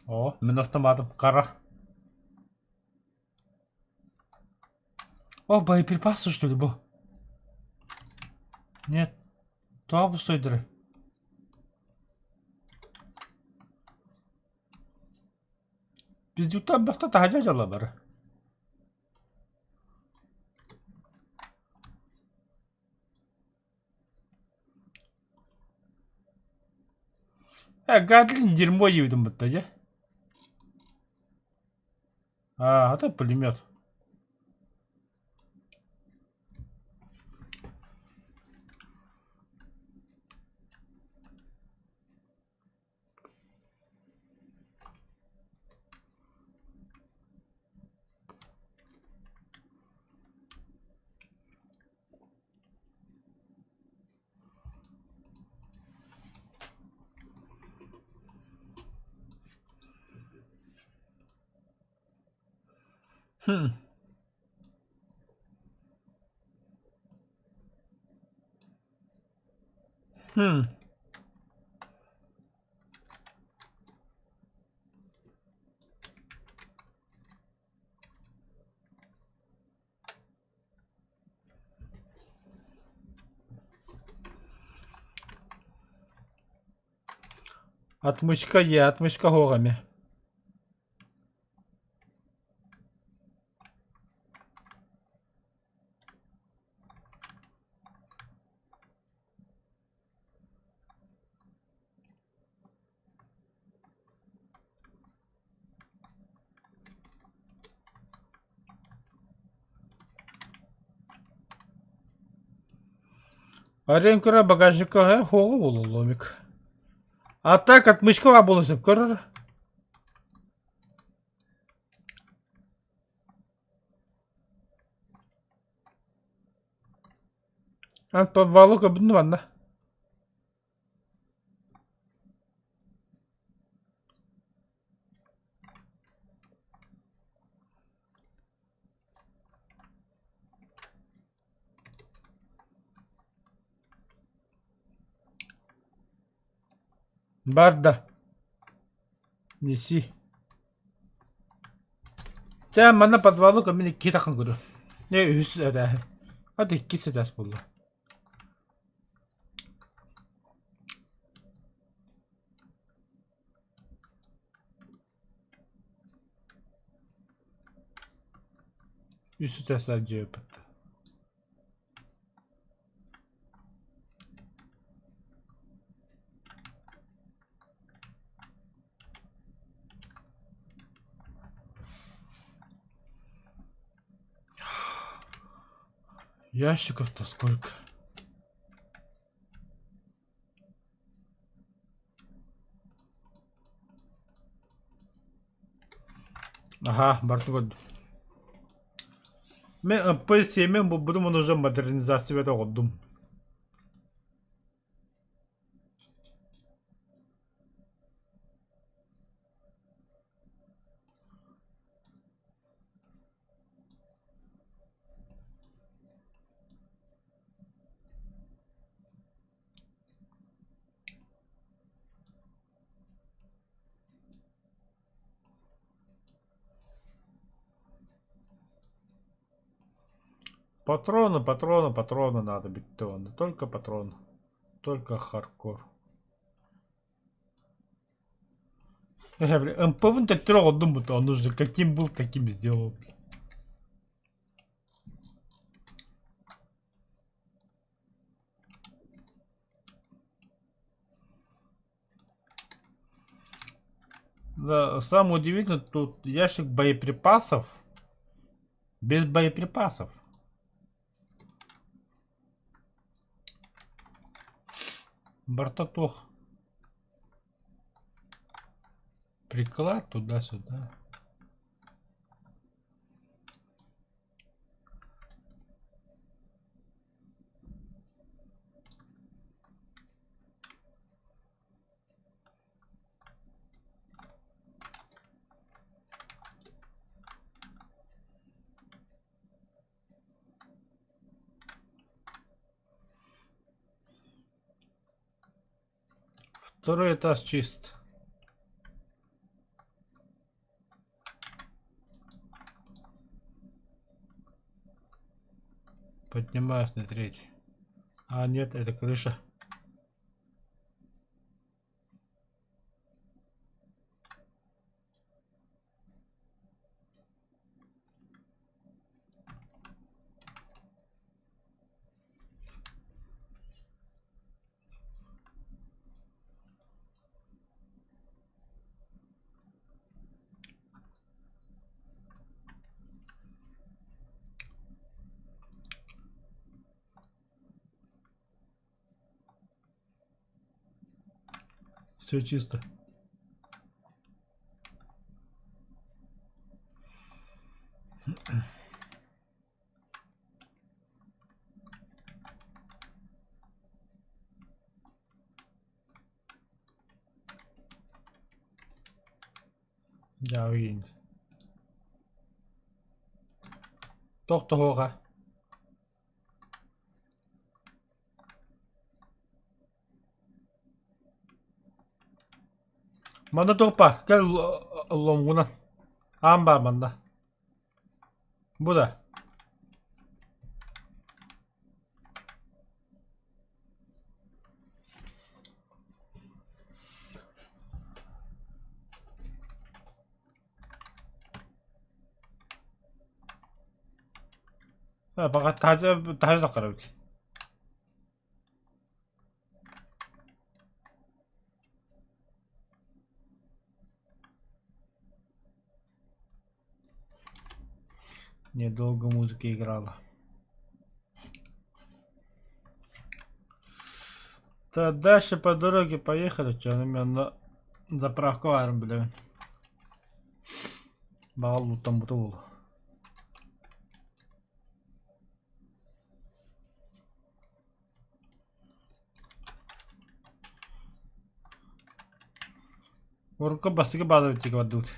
О, мен автоматым қара. О, боеприпасы, что ли, бу? Нет. Тоҕо пустойдары? Пиздюктар бөхтө таһырдьа дьалла бары. Э, Гатлин дерьмо диэбитим бытта дьэ. А, это пулемет. Хм. Хм. Отмычка е, отмычка хоҕами. Арен көрө багажникка э хоҕу буолуо ломик. А так отмычка баар буолуон сөп көрөр. Ан подвалы көбүннү манна. Барда. Неси. Чэ, манна подвалы мин икки таххан көрүө. Э, үһүс этээһи. Ат иккис этээс буолла. Үс этээстээх дьиэ эбит. Ящиков-то сколько? Аһаа, барыта көрдүм. Мин МП7 булбутум уонна уже модернизация оҕордум. Патроны, патроны, патроны надо бүттэ уонна только патроны, только хардкор. Э, бля, МП-бын төттөрү оҕордум бу он уже каким был, таким и сделал. Да, самое удивительное, тут ящик боеприпасов без боеприпасов. Барыта туох. Приклад туда-сюда. Второй этаж чист. Поднимаюсь на третий. А, нет, это крыша. Все чисто. Дьаабыйын. Тохтоһуоҕа. Манна туохпа, кэл лоҥгунан. Аан баар манна. Бу да. Баҕа таһырдьа таһырдьа таххарабыт. Недолго музыка играла. Да дальше по дороге поехали, что на заправку баран билэбин. Баҕал бута буолуо. Урукку бастакы баалабытыгар бардыбыт.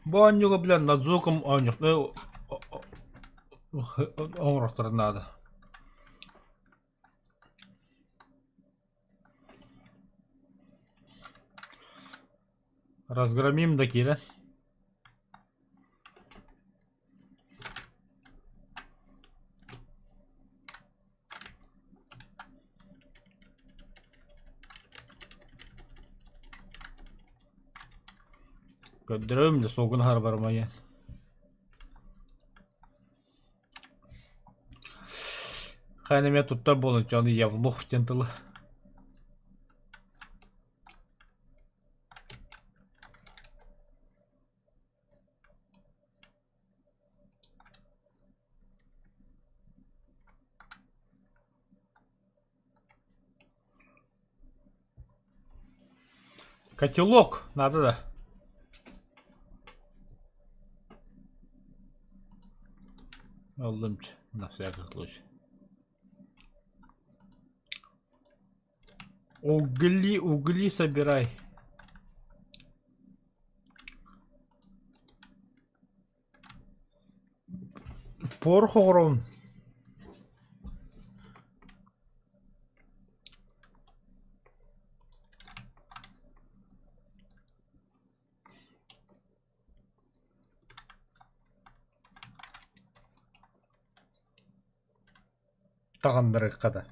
Бу оонньууга билэн Надзукум оонньуохтара оҥоруохтарын наада. Разгромим да киирэн. Көрдөрөм да суогун аһара бармайан. Хайа эмиэ туттар буолан дьону явлух диэн тылы. Котелок надо да. Ыллым на всякий случай. Угли, угли собирай. Порох оҥоробун. Таҕыннарыахха да.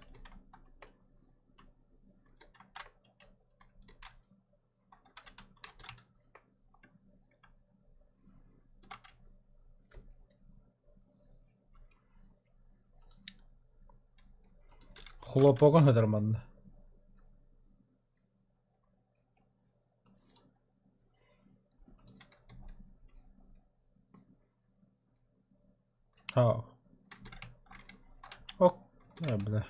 Хлопогун сытар манна. Аа. Ок, бля.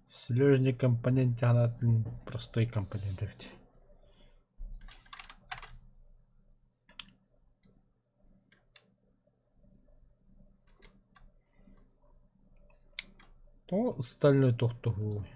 Слежный компонент атын простой компонент эбит. То остальной тохтоһуой.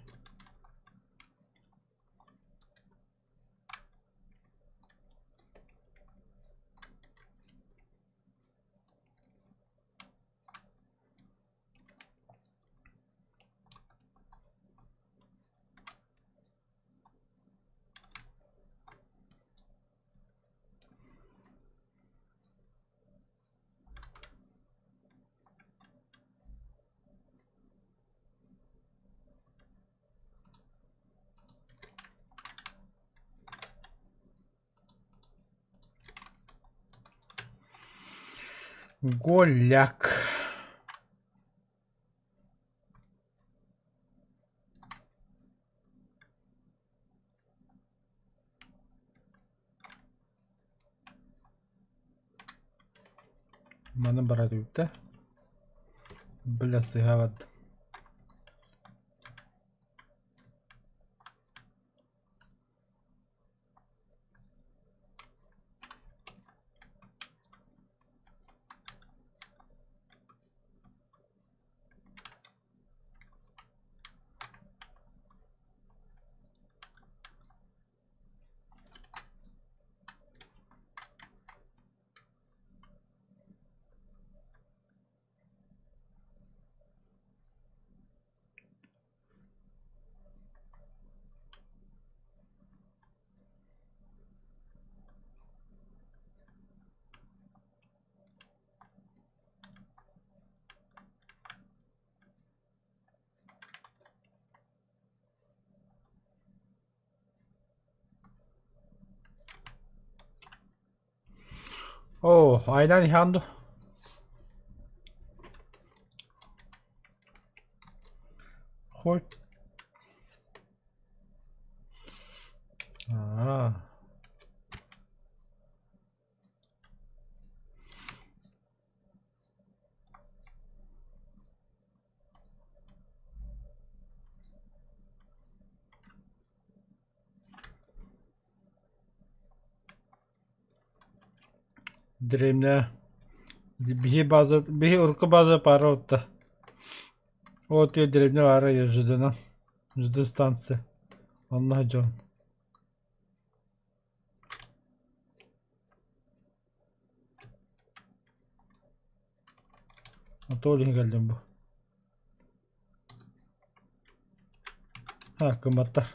Голяк. Маны барар эбит Бля, сыһаабат. Оо, айдан иһэҕин дуо? Хоть Аа. Древня биһи база биһи урукку база пара отта. Вот я деревня баара ЖД-нан ЖД станция. Онно дьон. Анатолий кэллим бу. А, кыматтар.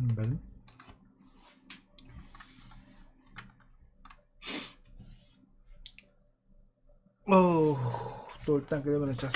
Бэл. Оо, туойтан кэлэн час.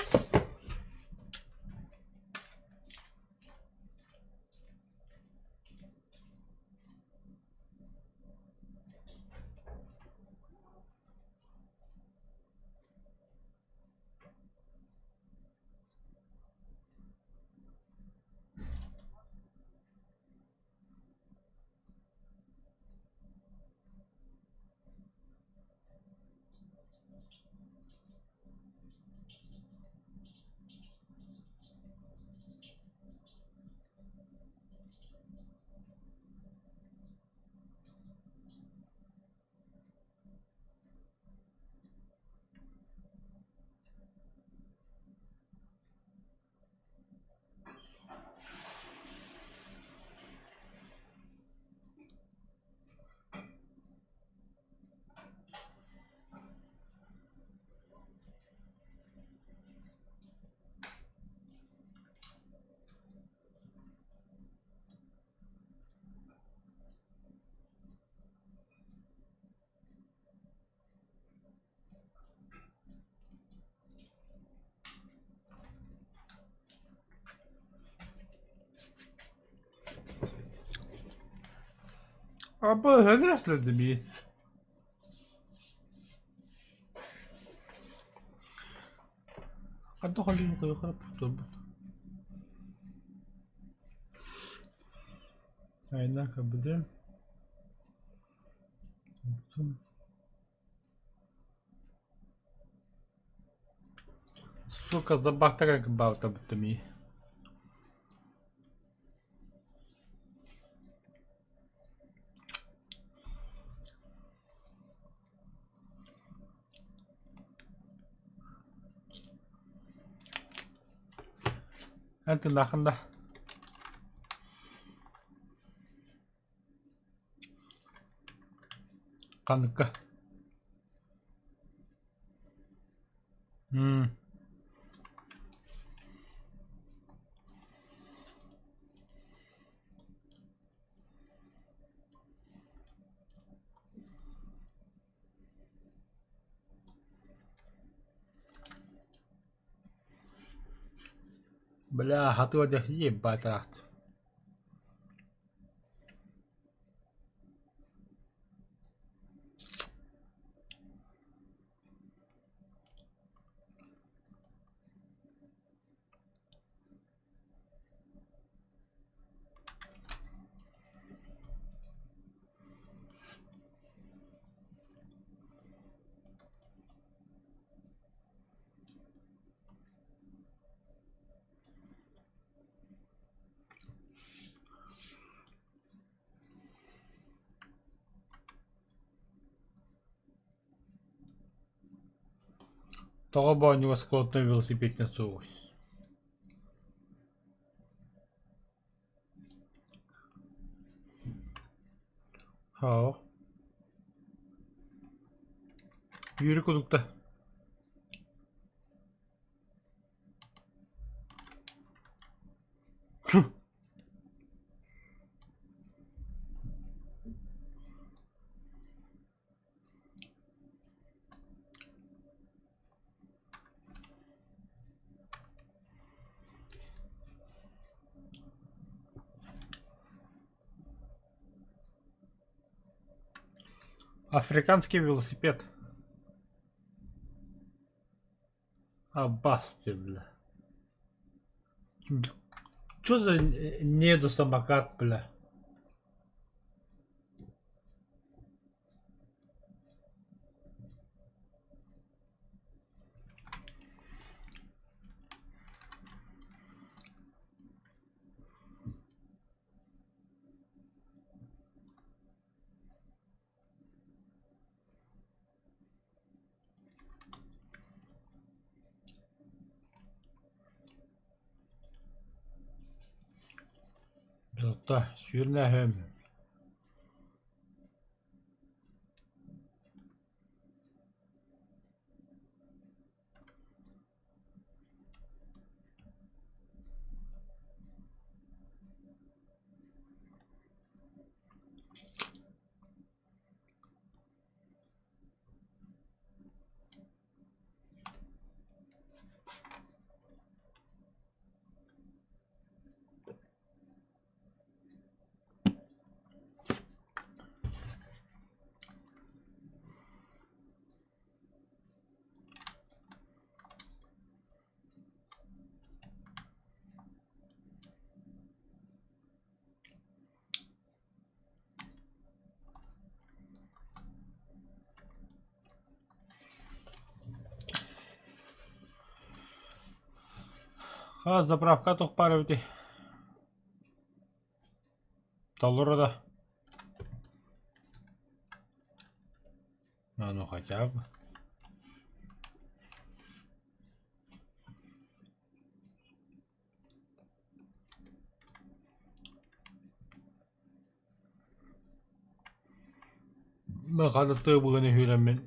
Абы хөлрөслөдүм. Ханта холин кыйхарап турбут. Айна кабыдым. Сука, забактара баута ми. Эн тыыннааххын да? Ханныкка? М. Бля, хатыа дьэ ебать Тоҕо боонньуга скотный велосипедтэн суоҕуй? Һоо. Үөрүү курдукта. Африканский велосипед. Аббас бля. Чё за недосамокат, бля? Билта сүүрнэһэм Хас заправка туох баар эбитий? Толору да? А ну хотя бы. Хата тыа быһан үһүрэммин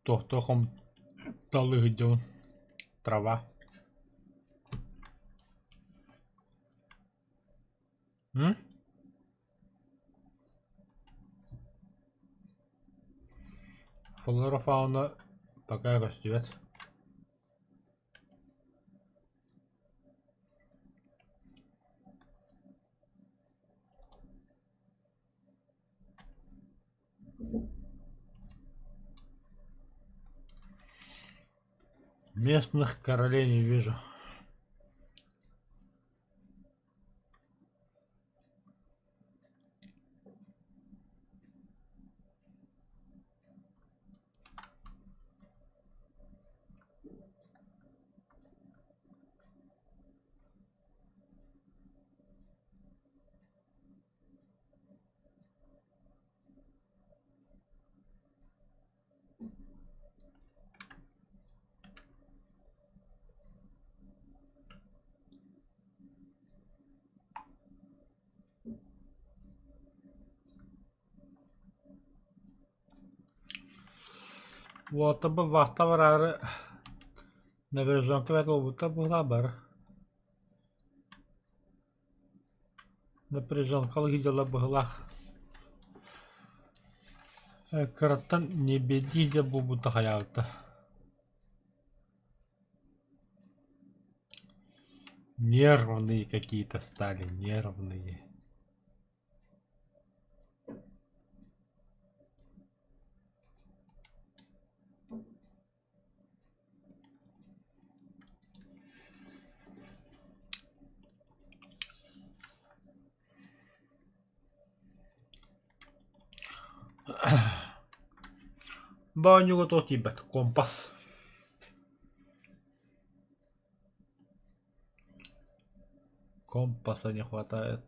туохтуох талыы сылдьабын трава М? Флора фауна пока көстүбэт. Местных королей не вижу. Уолаттарбын вахта бараары напряженка бэрт буолбуттар быһыылаах бары. Напряженкалыы дьыала быһыылаах. Кыраттан небедии диэн буолбута хайаабыта. Нервные какие-то стали, нервные. Баанньуга туох тиийбэт, компас. Компаса не хватает.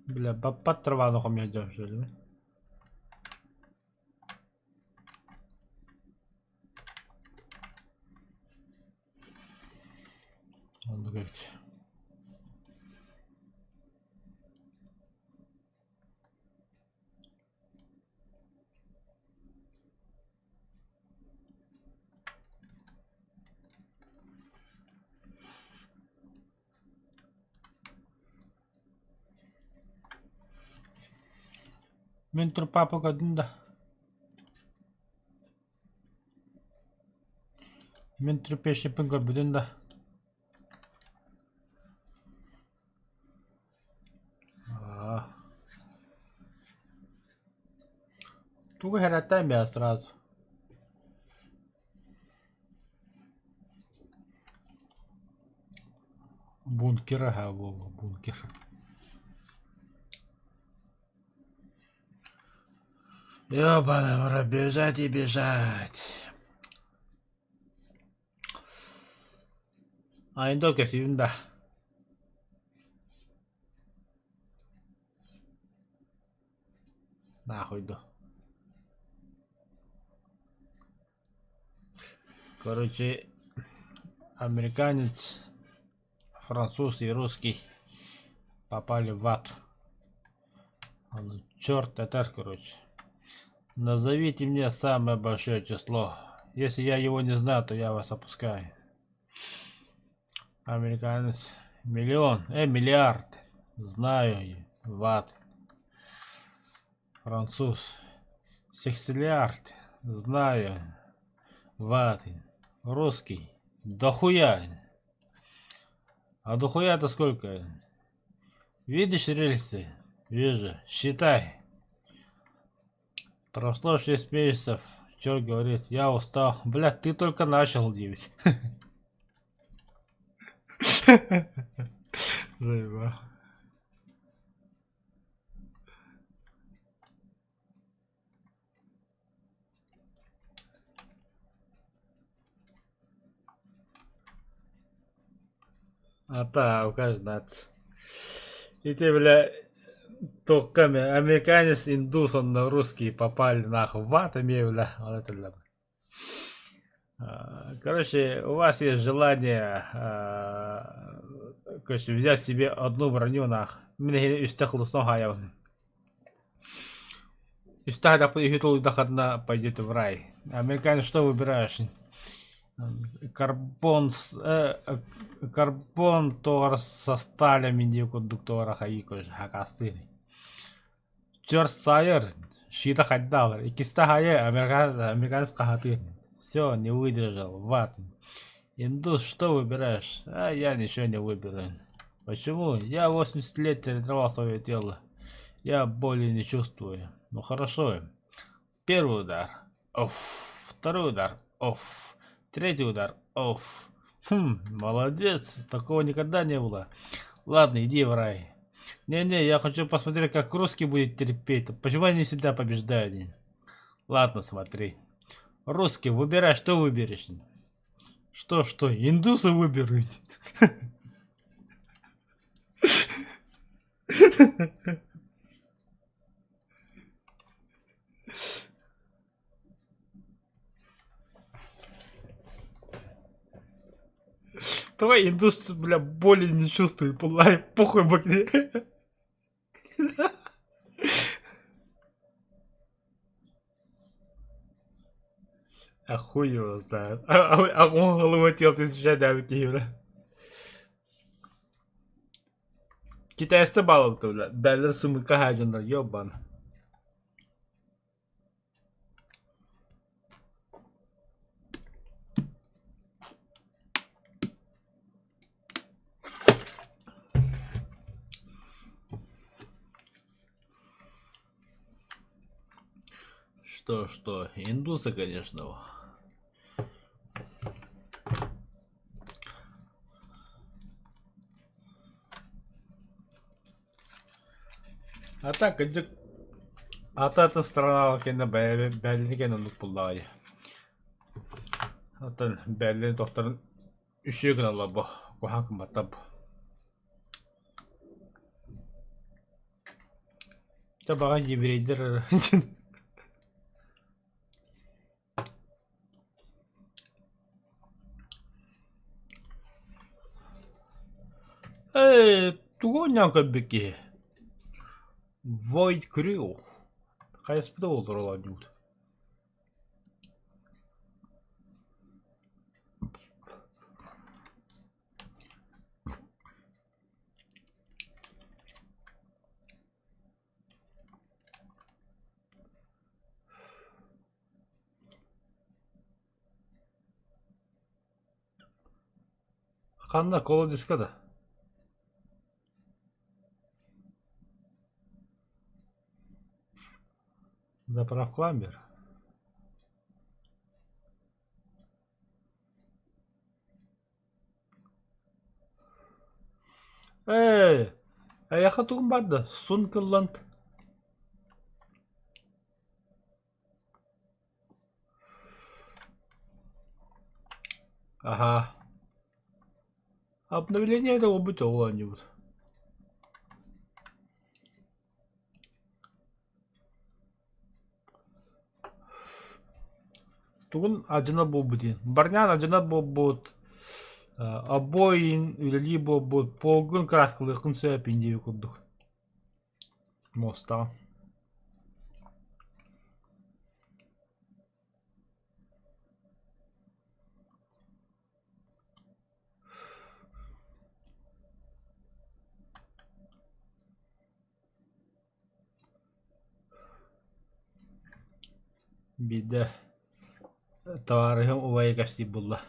Бля, баппат траваны хомуйа что ли? Оннук эбит. Мин трупапа көрдүм да. Мин трупешиппин көрбүтүн да. Тугу хэрэттээн бэйэ сразу. Бункер аһа буолуо, бункер. Ёбаный в рот, бежать и бежать. Айында кэпсиибин да. Нахуй да. Короче, американец, француз и русский попали в ад. Он, черт, это, короче. Назовите мне самое большое число. Если я его не знаю, то я вас опускаю. Американец. Миллион. Миллиард. Знаю. В ад. Француз. Сексиллиард. Знаю. В ад. Русский. Дохуя. А дохуя-то сколько? Видишь рельсы? Вижу. Считай. Прошло 6 месяцев. Черт говорит, я устал. Блядь, ты только начал, девять. Заебал. А укажнат. Ити, бля, туохха эмэ американец, индус онно русские попали нахуй в ад эмиэ, бля, ол этэллэр. Короче, у вас есть желание, короче, взять себе одну броню нах. Мин эһини үстэ хлыстон хаайабын. Үстэ хайдахпын үһү тулуйдаххытына пойдете в рай. Американец что выбираешь? Карбон, карбон туора со сталями дии курдук туора хайыы короче хакастыыр. Черт сайыр, щита хайдалар. Иккистэ хайы американец хаһатыыр. Все, не выдержал, в ад. Индус, что выбираешь? А я ничего не выберу. Почему? Я 80 лет тренировал свое тело. Я боли не чувствую. Ну хорошо. Первый удар. Оф. Второй удар. Оф. Третий удар. Оф. Хм, молодец. Такого никогда не было. Ладно, иди в рай. Не-не, я хочу посмотреть, как русский будет терпеть. Почему они всегда побеждают? Ладно, смотри. Русский, выбирай, что выберешь? Что, что? Индусы выберут. Давай индус, бля, боли не чувствует, пулай, похуй бакни. А хуй его знает. А он головотел киһи бля. Китайста баалабыта бля. Бэлэр сумка хаадьаннар ёбан. Что, что, индусы, конечно. А так, кырдьык, ата-атын страналар кэннэ бэйэлэрин кэннэ оннук буллаҕа дии. Оттон бэйэлэрин тохторун үчүгэй гыналлар бу, куһаҕан гымматтар бу. Чэ баҕа еврейдэр Ээ, тугу оонньоон көрбүт киһи? Void Crew хайаспыта буоллар ол оонньуубут. Ханна колодиска да? Заправкалаан биэр. Ээ, эйиэхэ тугум баар да, сун кыллант. Аһаа. Обновление да буолбут ол оонньуубут. Тугун адьына буолбут диэн. Барнян адьына буолбут, обоин үлэлии буолбут, полгун кырааскалыаххын сөп диэбит курдук. Муостаҕа. Биирдэ табаарыһым убайа кэпсиир буолла: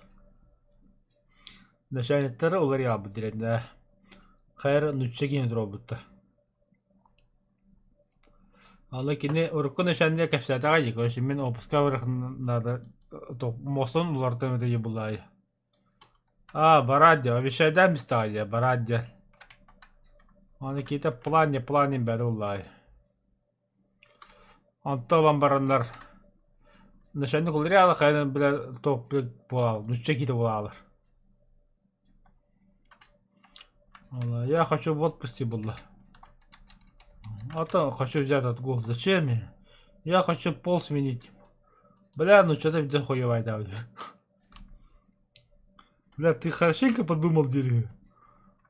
Начальниктара уларыйаабыт диэн хайа нуучча киһини туруорбуттар. Аны кини урукку начальник кэпсээтэҕэ дии, короче, мин уоппуска барыахпын наада, муостан уларытыам этэ дии буллаайы. Аа, бараат диэн, обещайдаан истэҕэ дии, бараат диэн. Аны киһитэ план не план бэрэ уллаай. Онто ылан бараннар начальник уларыйаалы хайан бile топ буолаал нучча киһитэ буолаалар. Я хочу в отпуске была. А то хочу взять отгул. Зачем мне? Я хочу пол сменить. Бля, ну что ты где хуевай да. Бля, ты хорошенько подумал, дерево.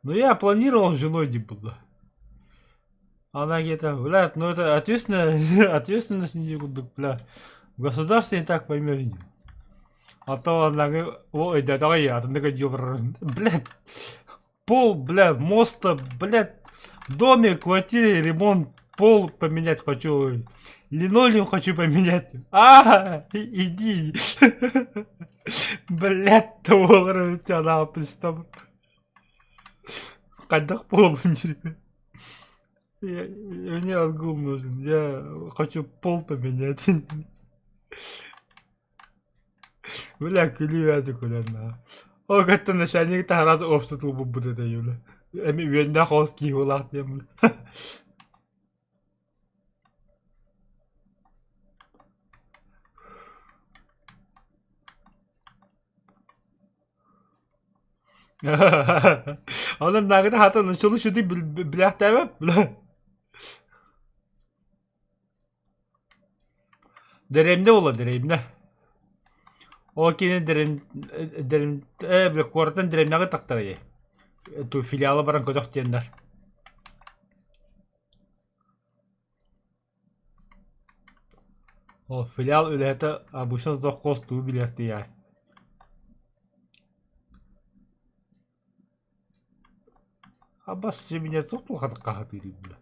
Ну я планировал с женой не было. Она где-то, бля, ну это ответственность, ответственность не бля. В государстве не так поймешь. А то она говорит, ой, да давай, а ты блядь, пол, бля, моста, блядь, в доме, квартире ремонт, пол поменять хочу, линолеум хочу поменять. А, иди. Блядь, доллары у тебя напросто. Хайдах буоллун диир. Мне отгул нужен. Я хочу пол поменять. Бля, күлүү аты күлэн на. Ол кытта начальник таһараас уопсутулбуппут этэ Юля. Эми үөннээх оҕус киһи буолаах диэммин. Онон наагыта хата нуччалыы шутик билээхтээбэт бля. Дэриэбинэ буолла дэриэбинэ. Ол кини дэрин дэрин э бля куораттан дэриэбинэҕэ тахтарай. Ту филиала баран көтөх диэннэр. Ол филиал үлэһитэ обычно завхоз тугу билиэхтиэй. Абас сибине туох улаханнык хаһытыырый бля.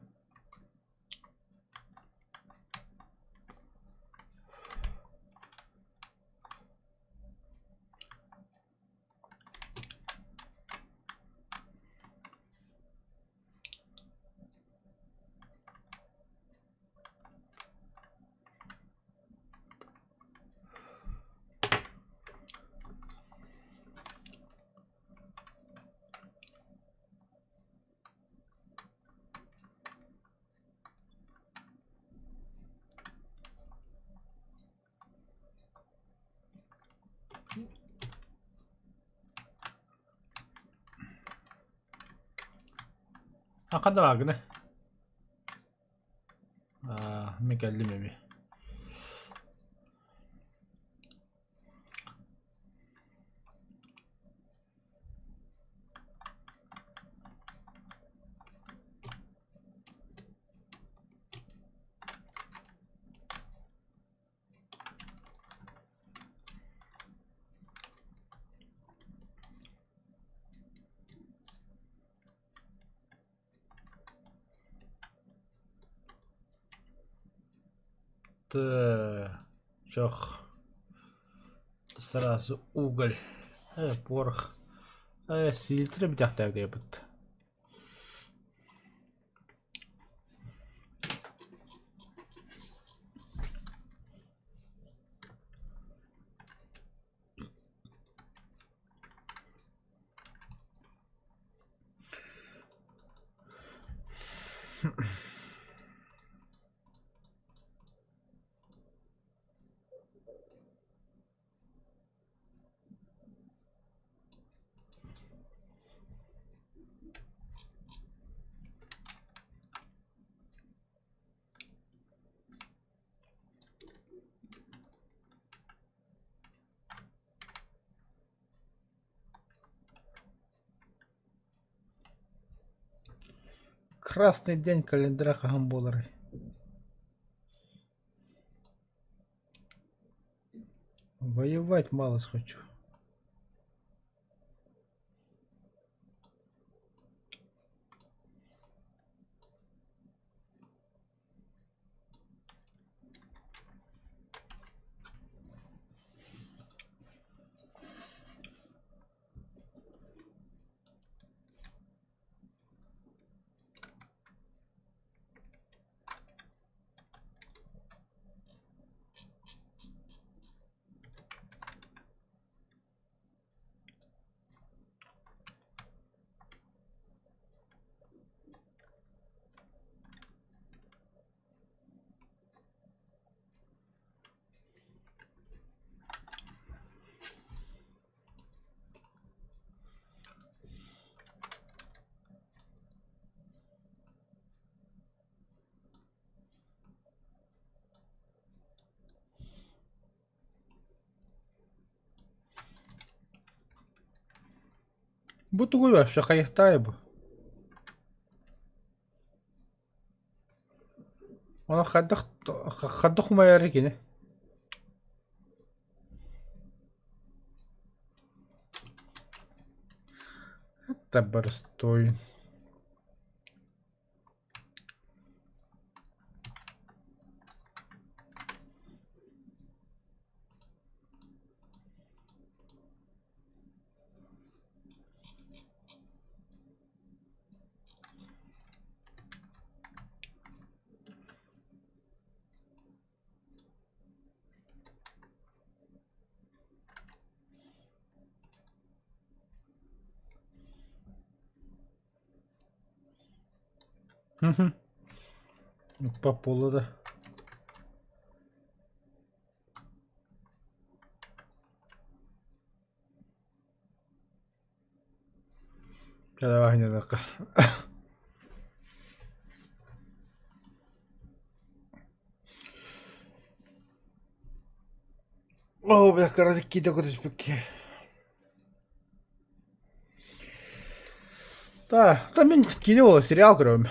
Ханна бааргыный? Аа, мин кэллим эми. Так, сразу уголь, порох, селитра бүтээхтээбит. Красный день календаря хаһан буоларый? Воевать малость хочу. Бу тугуй вообще хайыахтаай бу? Ону хайдах хайдах умайарый кини? Это боростуой. По полу да. Давай, Оо, бля, кыратык киитэ көтүспүккэ. Да, да мин киинэ буолар, сериал көрөбүн.